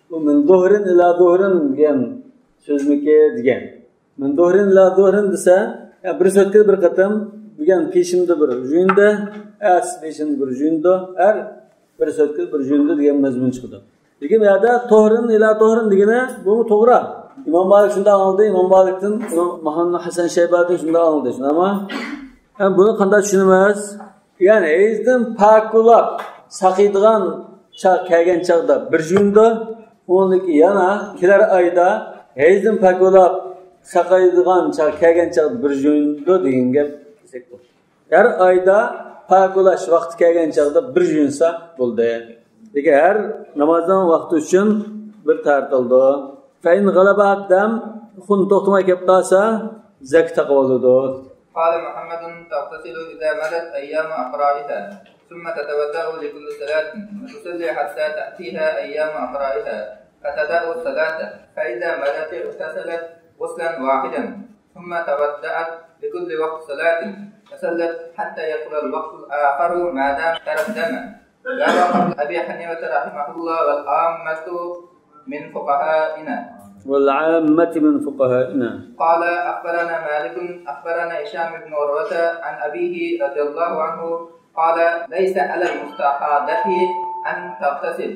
بۇ مىن زۇھرىن ئىلا زۇھرىن دېگەن سۆزمىكى دېگەن. مىن زۇھرىن ئىلا زۇھرىن دېسە، يا بىر سۆتكىدە بىر قېتىم، بۈگۈن پېشىمدە بىر جۇيۇندى، ئەتىسى پېشىمدە بىر جۇيۇندى، ھەر بىر سۆتكىدە بىر جۇيۇندى دېگەن مەزمۇن چىقىدۇ. لېكىن بۇ يەردە تۇھرىن ئىلا تۇھرىن دېگىنى بۇمۇ توغرا. ئىمام مالىك شۇنداق ئاڭلىدى، ئىمام مالىكتىن، ئىمام مۇھەممەد ھەسەن شەيبانىدىن شۇنداق ئاڭلىدى، شۇنداقمۇ؟ ھەم بۇنى قانداق چۈشىنىمىز؟ يەنى ھەيزدىن پاك بولاپ ساقىيدىغان چاغ كەلگەن چاغدا بىر جۇيۇندى، ئۇنىڭدىن كېيىن يەنە كېلەر ئايدا ھەيزدىن پاك بولاپ ساقايدىغان چاغ كەلگەن چاغدا بىر جۇيۇندى دېگەن گەپ دېسەك بولىدۇ. ھەر ئايدا پاك بولاش ۋاقتى كەلگەن چاغدا بىر جۇيۇنسا بولدى. لېكىن ھەر نامازنىڭ ۋاقتى ئۈچۈن بىر تەھارەت ئالىدۇ. فإن غلبها الدم، خۇن توختىماي كېلىپ قالسا، زاكا تاقىۋالىدۇ. قال محمد: تغتسل إذا مضت أيام أقرائها، ثم تتوضأ لكل صلاة، وتصلي حتى تأتيها أيام أقرائها، فتدع الصلاة، فإذا مضت اغتسلت غسلا واحدا، ثم توضأت لكل وقت صلاة، وصلت حتى يدخل الوقت الآخر ما دام ترى الدم. رواه أبي حنيفة رحمه الله والعامة من فقهائنا. والعامة من فقهائنا. قال: أخبرنا مالك، أخبرنا هشام بن عروة عن أبيه رضي الله عنه قال: ليس على المستحاضة أن تغتسل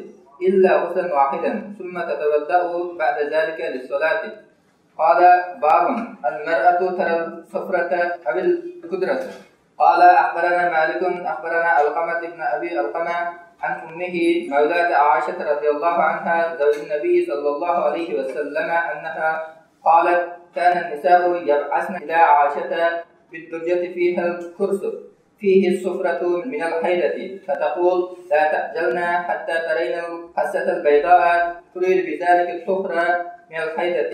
إلا غسلا واحدا، ثم تتوضأ بعد ذلك للصلاة. قال: باب، المرأة ترى الصفرة أو القدرة. قال: أخبرنا مالك، أخبرنا علقمة بن أبي علقمة عن أمه مولاة عائشة رضي الله عنها زوج النبي صلى الله عليه وسلم أنها قالت: كان النساء يبعثن إلى عائشة بالدرجة فيها الكرسف فيه الصفرة من الحيضة، فتقول: لا تعجلن حتى ترين القصة البيضاء، تريد بذلك الطهر من الحيضة.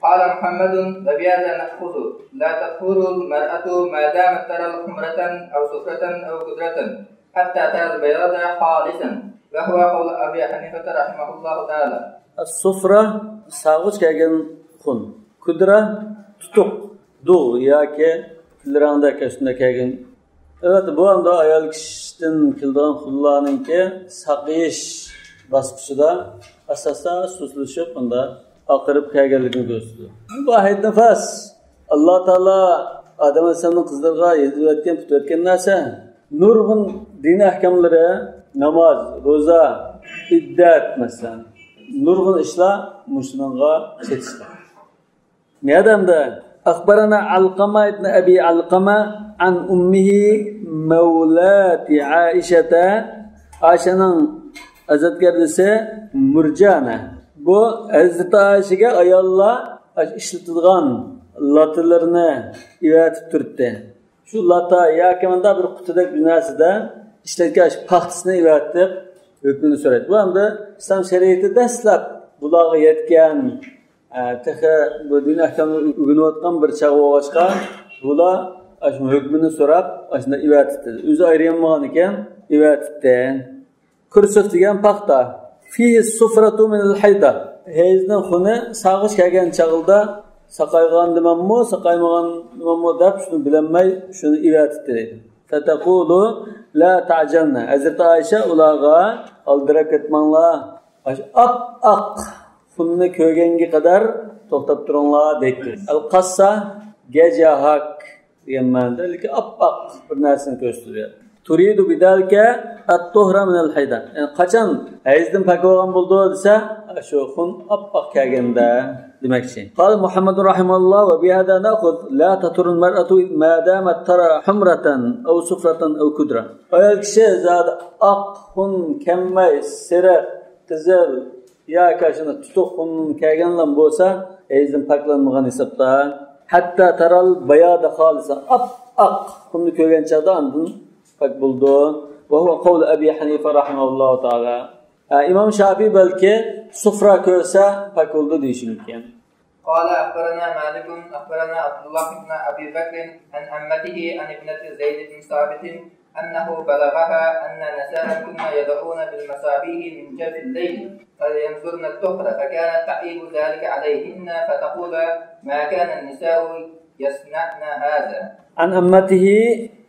قال محمد: وبهذا نأخذ لا تطهر المرأة ما دامت ترى حمرة أو صفرة أو قدرة حتى ترى البياض خالصا، وهو قول أبي حنيفة رحمه الله تعالى. الصفرة، ساغۇچ كەلگەن خۇن. قدرة، تۇتۇق، دۇغ ياكى تىلرەڭدە كەشتىندە كەلگەن. ئەلۋەتتە، بۇ ئەمدى ئايال كىشىدىن كېلىدىغان خۇنلارنىڭكى ساقىيىش باسقۇچىدا ئاستا-ئاستا سۇسلىشىپ، ئۇندا ئاقىرىپ كەلگەنلىكىنى كۆرسىتىدۇ. بۇ ھەيز نىفاس، ئاللا تائالا ئادەم ئەلەيھىسسالامنىڭ قىزلىرىغا يېتىۋەتكەن، پۈتۈۋەتكەن نەرسە. نۇرغۇن دىن ئەھكاملىرى، ناماز، روزا، ئىددەت، مەسىلەن، نۇرغۇن ئىشلار مۇشۇنىڭغا چېتىشلىق. نەدەمدە؟ أخبرنا علقمة بن أبي علقمة عن أمه مولاة عائشة، ئائىشەنىڭ ئازادگەردىسى مۇرجانە. بۇ ھەزرىتى ئائىشەگە ئاياللار ئىشلىتىدىغان لاتىلىرىنى ئېۋەتىپ تۇرۇپتۇ. شۇ لاتا ياكى مۇنداق بىر قۇتىدەك بىر نەرسىدە ئىشلەتكەن شۇ پاختىسىنى ئېۋەتتى، ھۆكمىنى سورايدۇ. بۇ ئەمدى ئىسلام شەرىئىتى دەسلەپ بۇلارغا يەتكەن، ئە، تېخى بۇ دىن ئەھكامنى ئۆگىنىۋاتقان بىر چاغ بولغاچقا، بۇلار ئاشۇ ھۆكمىنى سوراپ، ئاشۇنداق ئېۋەتتى. ئۆزى ئايرىيالمىغان ئىكەن، ئېۋەتتى. كۇرسۇف دېگەن پاختا. فيه الصفرة من الحيضة. ھەيزنىڭ خۇنى ساغۇچ كەلگەن چاغدا ساقايغاندىمەنمۇ، ساقايمىغاندىمەنمۇ دەپ شۇنى بىلەلمەي شۇنى ئېۋەتتى دەيدۇ. فتقول لا تعجلن. ھەزرىتى ئائىشە ئۇلارغا ئالدىراپ كەتمەڭلار. ئاشۇ ئاپئاق خۇننى كۆرگەنگە قەدەر توختاپ تۇرۇڭلار دەيتتى. القصة، گەج يا ھاك دېگەن مەنىدە، لېكىن ئاپئاق بىر نەرسىنى كۆرسىتىدۇ. تۇرىدۇ بىدالىكە ئەتتۇھرا مىنەل ھەيدە. يەنى قاچان ھەيزدىن پاك بولغان بولىدۇ دېسە، شۇ خۇن ئاپئاق كەلگەندە دېمەكچى. قال محمد رحمه الله: وبهذا نأخذ لا تطهر المرأة ما دامت ترى حمرة أو صفرة أو كدرة. ئايال كىشى زادى ئاق خۇن كەلمەي، سېرىق، قىزىل ياكى شۇنداق تۇتۇق خۇننىڭ كەلگەنلا بولسا، ھەيزدىن پاكلانمىغان ھېسابتا. حتى ترى البياض خالصا، ئاپئاق خۇننى كۆرگەن چاغدا ئاندىن پاك بولىدۇ. وهو قول أبي حنيفة رحمه الله تعالى. ھە، ئىمام شافىي بەلكى سۇفرا كۆرسە پاك بولىدۇ دېيىشى مۇمكىن. قال أخبرنا مالك أخبرنا عبد الله بن أبي بكر عن عمته عن ابنة زيد بن ثابت أنه بلغها أن نساء كن يدعون بالمصابيح من جوف الليل فلينظرن الطهر، فكانت تعيب ذلك عليهن فتقول: ما كان النساء يصنعن هذا. عن عمته،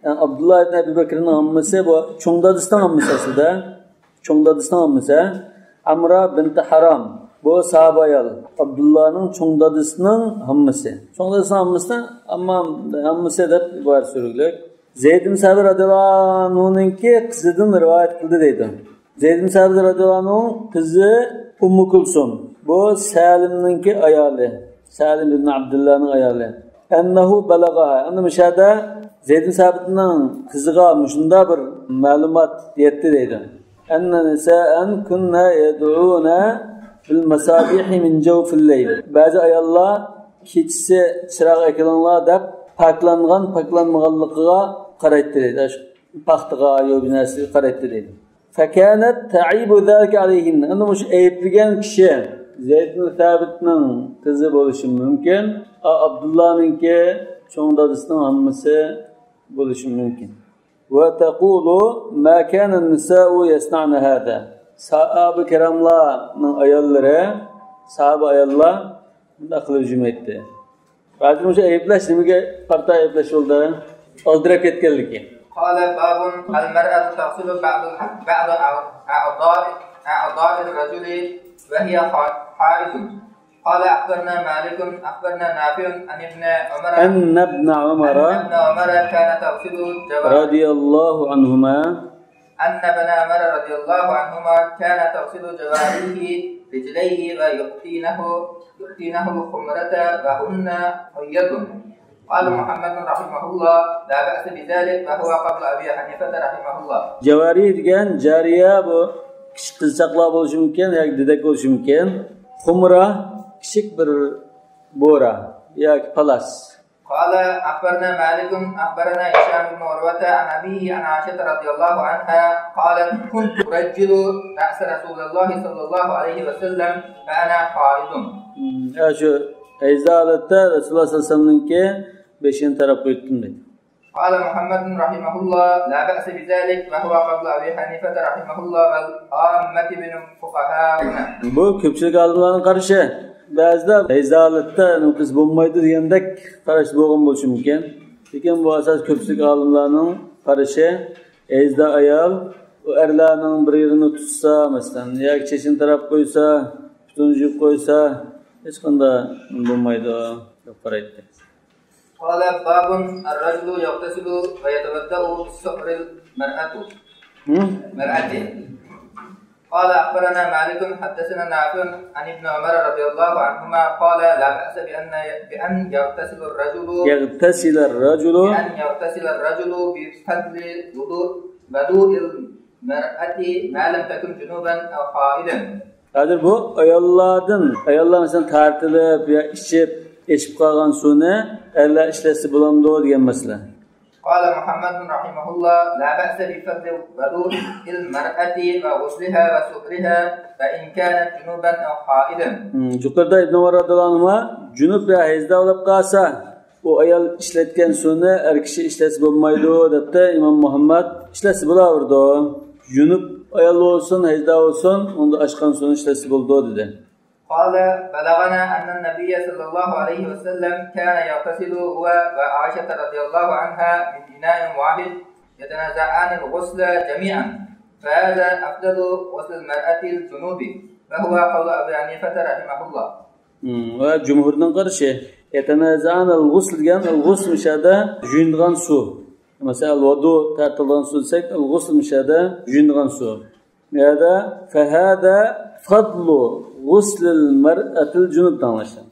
يەنى ئابدۇللا ئىبن ئەبى بەكرىنىڭ ھاممىسى، بۇ چوڭ دادىسىنىڭ ھاممىسى ئەسلىدە. چوڭ دادىسىنىڭ ھاممىسى ئەمرا بىنتى ھارام. بۇ ساھابە ئايال. ئابدۇللانىڭ چوڭ دادىسىنىڭ ھاممىسى. چوڭ دادىسىنىڭ ھاممىسى، ئەمما ھاممىسى دەپ ئىبارە سۈرگۈلۈك. زەيد بىن سابىت رەزىياللاھۇ ئەنھۇنىڭكى قىزىدىن رىۋايەت قىلدى دەيدۇ. زەيد بىن سابىت رەزىياللاھۇ ئەنھۇ قىزى ئۇممۇ كۇلسۇم. بۇ سەلىمنىڭكى ئايالى. سەلىم ئىبن ئابدۇللانىڭ ئايالى. ئەننەھۇ بەلەغەھا. ئەمدى مۇشۇ يەردە زەيد بىن سابىتنىڭ قىزىغا مۇشۇنداق بىر مەلۇمات يەتتى دەيدۇ. ئەننە نىسائەن كۇننە يەدئۇنە بىل مەسابىھى مىن جەۋفىل لەيل. بەزى ئاياللار كېچىسى چىراغ ئەكېلىڭلار دەپ پاكلانغان، پاكلانمىغانلىقىغا قارايتتى دەيدۇ. شۇ پاختىغا، يو بىر نەرسىگە قارايتتى دەيدۇ. فەكانەت تەئىبۇ زالىكە ئەلەيھىننە. ئەمدى مۇشۇ ئەيىبلىگەن كىشى زەيد بىن سابىتنىڭ قىزى بولۇشى مۇمكىن. ئا-، ئابدۇللانىڭكى چوڭ دادىسىنىڭ ھاممىسى بولۇشى مۇمكىن. ۋە تەقۇلۇ ما كانەن نىسائۇ يەسنەئنە ھازا. ساھابە كىراملارنىڭ ئاياللىرى، ساھابە ئاياللار بۇنداق قىلىپ يۈرمەيتتى. ھازىر مۇشۇ ئەيىبلەش نېمىگە قارىتا ئەيىبلەش بولدى؟ ئالدىراپ كەتكەنلىكى. قال باب المرأة تغسل بعض الح-، بعض أعضاء، أعضاء الرجل وهي حا-، حائض. قال أخبرنا مالك أخبرنا نافع عن ابن عمر أن ابن عمر أن ابن عمر كان تغسل جوارحه رضي الله عنهما. أن ابن عمر رضي الله عنهما كان تغسل جوارح رجليه ويعطينه، يعطينه الخمرة وهن حيض. قال محمد رحمه الله: لا بأس بذلك وهو قول أبي حنيفة رحمه الله. جاۋارىھ دېگەن جارىيە، بۇ كىچىك قىزچاقلار بولۇشى مۇمكىن ياكى دېدەك بولۇشى مۇمكىن. خۇمرا، كىچىك بىر بورا ياكى پالاس. قال أخبرنا مالك أخبرنا هشام بن عروة عن أبيه عن عائشة رضي الله عنها قالت: كنت أرجل رأس رسول الله صلى الله عليه وسلم وأنا حائض. ھە، شۇ ھەيزدە ھالەتتە رەسۇلۇللاھ سەللەللاھۇ ئەلەيھى ۋەسەللەمنىڭكى بېشىنى تاراپ قويۇپتىم دەيدۇ. قال محمد رحمه الله: لا بأس بذلك وهو قول أبي حنيفة رحمه الله والعامة من فقهاؤنا. بۇ كۆپچىلىك ئالىملارنىڭ قارىشى. بەزىلەر ھەيزدە ھالەتتە نېمە قىلسا بولمايدۇ دېگەندەك قاراشتا بولغان بولۇشى مۇمكىن. لېكىن بۇ ئاساس كۆپچىلىك ئالىملارنىڭ قارىشى، ھەيزدە ئايال ئۇ ئەرلەرنىڭ بىر يېرىنى تۇتسا، مەسىلەن، ياكى چېچىنى تاراپ قويسا، پۇتىنى يۇيۇپ قويسا، ھېچقانداق بولمايدۇ دەپ قارايتتى. قال باب الرجل يغتسل ويتوضأ بسؤر المرأة. هم؟ مرأة. قال أخبرنا مالك حدثنا نافع عن ابن عمر رضي الله عنهما قال لا بأس بأن، بأن يغتسل الرجل، يغتسل الرجل. بأن يغتسل الرجل بفضل وضوء، وضوء المرأة ما لم تكن جنبا أو حائضا. ھازىر بۇ ئاياللاردىن، ئاياللار مەسىلەن تارتىلىپ يا ئىچىپ، ئېشىپ قالغان سۇنى ئەرلەر ئىشلەتسە بولامدۇ دېگەن مەسىلە. قال محمد رحمه الله: لا بأس بفضل وضوء المرأة وغسلها وسؤرها وإن كانت جنبا أو حائضا. ھم، يۇقىرىدا ئىبن ئۆمەر رەزىيەللاھۇ ئەنھۇما جۇنۇپ يا ھەيزدە بولۇپ قالسا، ئۇ ئايال ئىشلەتكەن سۇنى ئەر كىشى ئىشلەتسە بولمايدۇ دەپتۇ ئىمام مۇھەممەد. ئىشلەتسە بولاۋېرىدۇ. جۇنۇپ ئايال بولسۇن، ھەيزدە بولسۇن، ئۇندا ئاشقان سۇنى ئىشلەتسە بولىدۇ دېدى. قال بلغنا أن النبي صلى الله عليه وسلم كان يغتسل هو وعائشة رضي الله عنها من إناء واحد يتنازعان الغسل جميعا، فهذا أفضل غسل المرأة الجنوب، وهو قول أبي حنيفة رحمه الله. ھىم، ۋە جۇمھۇرنىڭ قارىشى. يتنازعان الغسل دېگەن، الغسل مۇشۇ يەردە يۇيۇنىدىغان سۇ. مەسىلەن، الۋۇدۇ تارتىلغان سۇ دېسەك، الغسل مۇشۇ يەردە يۇيۇنىدىغان سۇ. بۇ يەردە فهذا فضل غسل المرأة الجنوب دەڭلاشتى.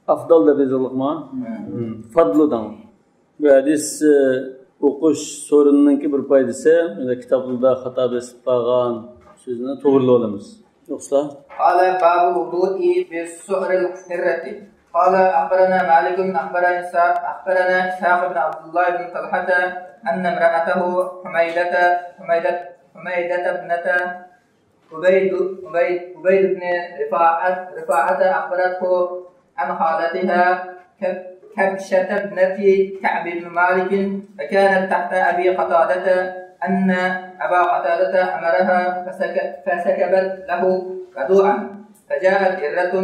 ئافضال دەپ يېزىلدىغۇ؟ ھىم. فضل دەڭ. بۇ ھەدىس، ئى، ئوقۇش سورۇنىنىڭكى بىر پايدىسى، مانا كىتابلاردا خاتا بېسىپ قالغان سۆزنى توغرىلىۋالىمىز. يوقسا؟ قال باب الوضوء بسؤر الحرة. قال أخبرنا مالك أخبرنا إسحاق، أخبرنا إسحاق بن عبد الله بن طلحة أن امرأته حميدة، حميدة، حميدة ابنة عبيد، عبيد، عبيد بن رفاعة، رفاعة أخبرته عن خالتها ك-، كبشة ابنة كعب بن مالك، فكانت تحت أبي قتادة، أن أبا قتادة أمرها فسك-، فسكبت له وضوءا، فجاءت هرة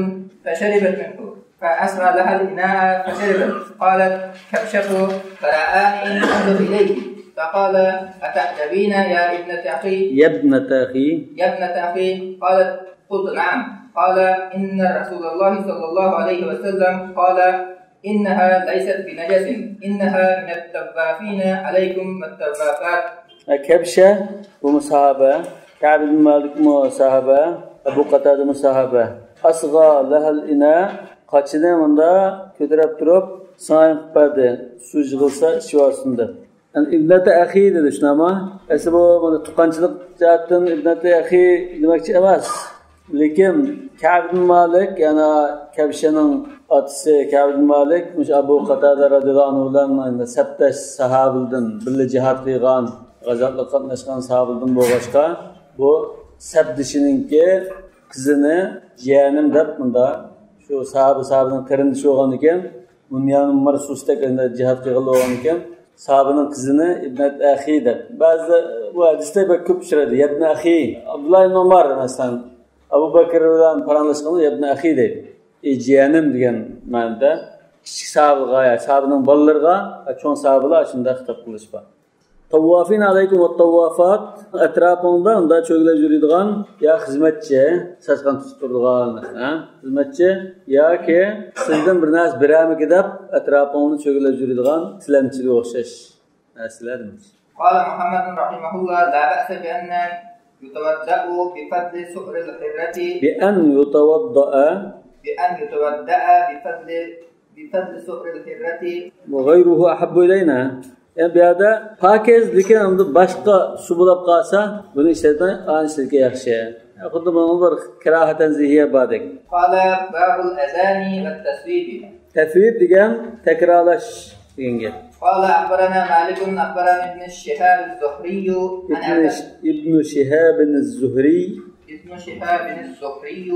فشربت منه، فأسغى لها الإناء فشربت. قالت كبشة: فرآني أنظر إليه، فقال: أتعجبين يا ابنة أخي؟ يا ابنة أخي. يا ابنة أخي. قالت: قلت: نعم. قال: إن رسول الله صلى الله عليه وسلم قال: إنها ليست بنجس، إنها من الطوافين عليكم والطوافات. كەبشە، بۇمۇ ساھابە، كەئب ئىبن مالىكمۇ ساھابە، ئەبۇ قاتادىمۇ ساھابە. ئەسغا لەھەل ئىنا، قاچىنى مۇندا كۆتۈرۈپ تۇرۇپ، ساڭا قىلىپ بەردى، سۇ يىغىلسا ئىچىۋالسۇن دەپ. يەنى ئىبنەتە ئەخى دېدى، شۇنداقمۇ؟ ئەسلى بۇ مانا تۇغقانچىلىق جەھەتتىن ئىبنەتە ئەخى دېمەكچى ئەمەس. لېكىن كەئب ئىبن مالىك، يەنى كەبشەنىڭ ئاتىسى كەئب ئىبن مالىك، مۇشۇ ئەبۇ قاتادە رەزىياللاھۇ ئەنھۇ بىلەن سەپدەش ساھابىلەردىن، بىللە جىھاد قىلغان، غازاتلىققا قاتناشقان ساھابىلەردىن بولغاچقا، بۇ سەپدىشىنىڭكى قىزىنى جىيەنىم دەپ مۇندا، شۇ ساھابە، ساھابىنىڭ قېرىندىشى بولغاندىكىن، بۇنيان ئۇمەر سۇستەك ئەمدى جىھاد قىلغىلى بولغانىكەن، ساھابىنىڭ قىزىنى ئىبنەت ئەخى دەپ. بەزىدە بۇ ھەدىستە بەك كۆپ ئۇچرايدۇ. يەبنە ئەخى. ئابدۇللا ئىبن ئۇمەر، مەسىلەن، ئەبۇ بەكرى بىلەن پاراڭلاشقاندا يەبنە ئەخى دەيدۇ. ئى جىيەنىم دېگەن مەنىدە. كىچىك ساھابىغا، يا ساھابىنىڭ بالىلىرىغا، يا چوڭ ساھابىلار شۇنداق خىتاب قىلىش بار. تاۋۋافىن ئەلەيكۇم ۋەتتاۋۋافات، ئەتراپىڭدا ئۇنداق چۆگىلەپ يۈرىدىغان يا خىزمەتچى، چاچقان تۇتۇپ تۇرىدىغان، ھە؟ خىزمەتچى ياكى سىزدىن بىر نەرسە بېرەرمىكىن دەپ ئەتراپىڭدا چۆگىلەپ يۈرىدىغان تىلەمچىگە ئوخشاش نەرسىلەر دېمەكچى. قال محمد رحمه الله: لا بأس بأن يتوضأ بفضل سؤر الحرة. بأن يتوضأ. بأن يتوضأ بفضل بفضل سؤر الحرة. وغيره أحب إلينا. يەنى بۇ يەردە پاكىز، لېكىن ئەمدى باشقا سۇ بولاپ قالسا، بۇنى ئىشلەتمەي، ئانى ئىشلەتكەن ياخشى. خۇددى بۇنىڭغا بىر كىراھەتەن زىيە باردەك. قال باب الأذان والتثويب. تەسۋىب دېگەن تەكرارلاش دېگەن گەپ. قال أخبرنا مالك أخبرنا ابن شهاب الزهري عن ابن ش-، ابن شهاب الزهري. ابن شهاب الزهري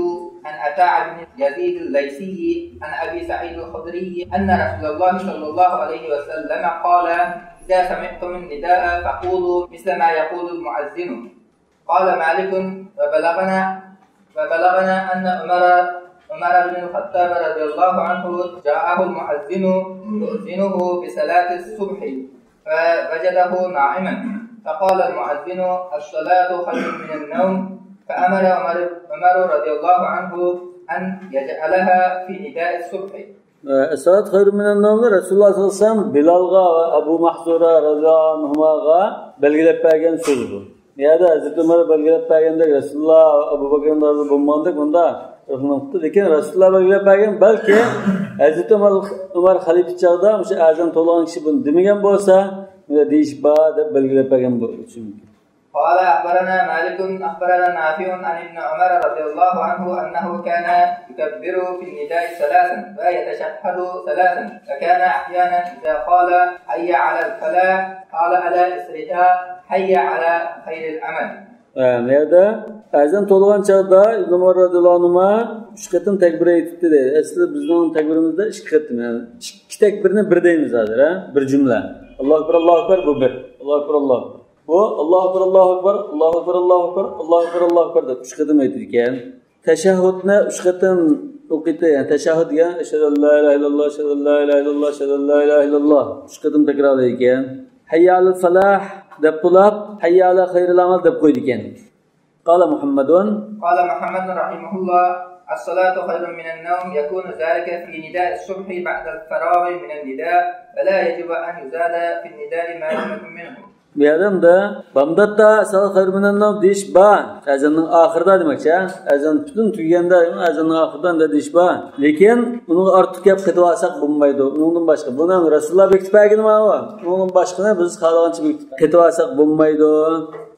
عن عطاء بن يزيد الليثي عن أبي سعيد الخدري أن رسول الله صلى الله عليه وسلم قال: إذا سمعتم النداء فقولوا مثل ما يقول المؤذن. قال مالك: وبلغنا، وبلغنا أن عمر، عمر بن الخطاب رضي الله عنه جاءه المؤذن يؤذنه بصلاة الصبح، فوجده نائما، فقال المؤذن: الصلاة خير من النوم، فأمر عمر، عمر رضي الله عنه أن يجعلها في نداء الصبح. ئە، الصلاة خير من النوم نى رەسۇلۇللاھ سەللەللاھۇ ئەلەيھى ۋەسەللەم بىلالغا ۋە ئەبۇ مەھزۇرە رەزىياللاھۇ ئەنھۇماغا بەلگىلەپ بەرگەن سۆز بۇ. بۇ يەردە ھەزرىتى ئۆمەر بەلگىلەپ بەرگەندەك، رەسۇلۇللاھ، ئەبۇ بەكرىدىن رازى بولمىغاندەك، بۇندا بىر خىل نۇقتا. لېكىن رەسۇلۇللاھ بەلگىلەپ بەرگەن، بەلكى ھەزرىتى ئۆمەر، ئۆمەر خەلىپە چاغدا مۇشۇ ئەزان توۋلىغان كىشى بۇنى دېمىگەن بولسا، بۇنداق دېيىش بار دەپ بەلگىلەپ بەرگەن بولۇشى مۇمكىن. قال أخبرنا مالك أخبرنا نافع عن ابن عمر رضي الله عنه أنه كان يكبر في النداء ثلاثا ويتشهد ثلاثا، وكان أحيانا إذا قال: حي على الفلاح، قال على إثرها: حي على خير العمل. ھە، بۇ يەردە ئەزان توۋلىغان چاغدا ئىبن ئۆمەر رەزىياللاھۇ ئەنھۇما ئۈچ قېتىم تەكبىر ئېيتىپتۇ دەيدۇ. ئەسلى بىزنىڭ تەكبىرىمىزدە ئىككى قېتىم، يەنى ئىككى تەكبىرنى بىر دەيمىز ھازىر، ھە؟ بىر جۈملە. ئاللاھۇ ئەكبەر، ئاللاھۇ ئەكبەر، بۇ بىر. ئاللاھۇ ئەكبەر، ئاللاھۇ ئەكبەر. بۇ، ئاللاھۇ ئەكبەر، ئاللاھۇ ئەكبەر، ئاللاھۇ ئەكبەر، ئاللاھۇ ئەكبەر، ئاللاھۇ ئەكبەر، ئاللاھۇ ئەكبەر دەپ ئۈچ قېتىم ئېيتىدىكەن. تەشەھھۇدنى ئۈچ قېتىم ئوقۇيدۇ، يەنى تەشەھھۇد دېگەن، ئەشھەدۇ ئەللا ئىلاھە ئىللاللاھ، ئەشھەدۇ ئەللا ئىلاھە ئىللاللاھ، ئەشھەدۇ ئەللا ئىلاھە ئىللاللاھ، ئۈچ قېتىم تەكرارلايدىكەن. ھەييە ئەلەل فەلاھ، دەپ بولۇپ، ھەييا ئالا خەيرىل ئەمەل دەپ قويىدىكەن. قال محمد. قال محمد رحمه الله: الصلاة خير من النوم، يكون ذلك في نداء الصبح بعد الفراغ من النداء، ولا يجب أن يزاد في النداء ما لم يكن منه. بۇ يەردە بامداتتا سال خەير مىنەن نوم دېيىش بار. ئەزاننىڭ ئاخىرىدا دېمەكچى، ھە؟ ئەزان پۈتۈن تۈگىگەندە، ئەزاننىڭ ئاخىرىدا ئۇنداق دېيىش بار. لېكىن ئۇنىڭغا ئارتۇق گەپ قېتىۋالساق بولمايدۇ. ئۇنىڭدىن باشقا. بۇنىڭ رەسۇلۇللا بېكىتىپ بەرگىنى ماۋۇ. ئۇنىڭدىن باشقىنى بىز خالىغانچە بېكىتىپ قېتىۋالساق بولمايدۇ،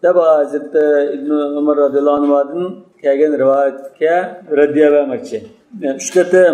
دەپ ھەزرىتى ئىبنى ئۆمەر رەزىياللاھۇ ئەنھۇدىن كەلگەن رىۋايەتكە رەددىيە بەرمەكچى. يەنى ئۈچ قېتىم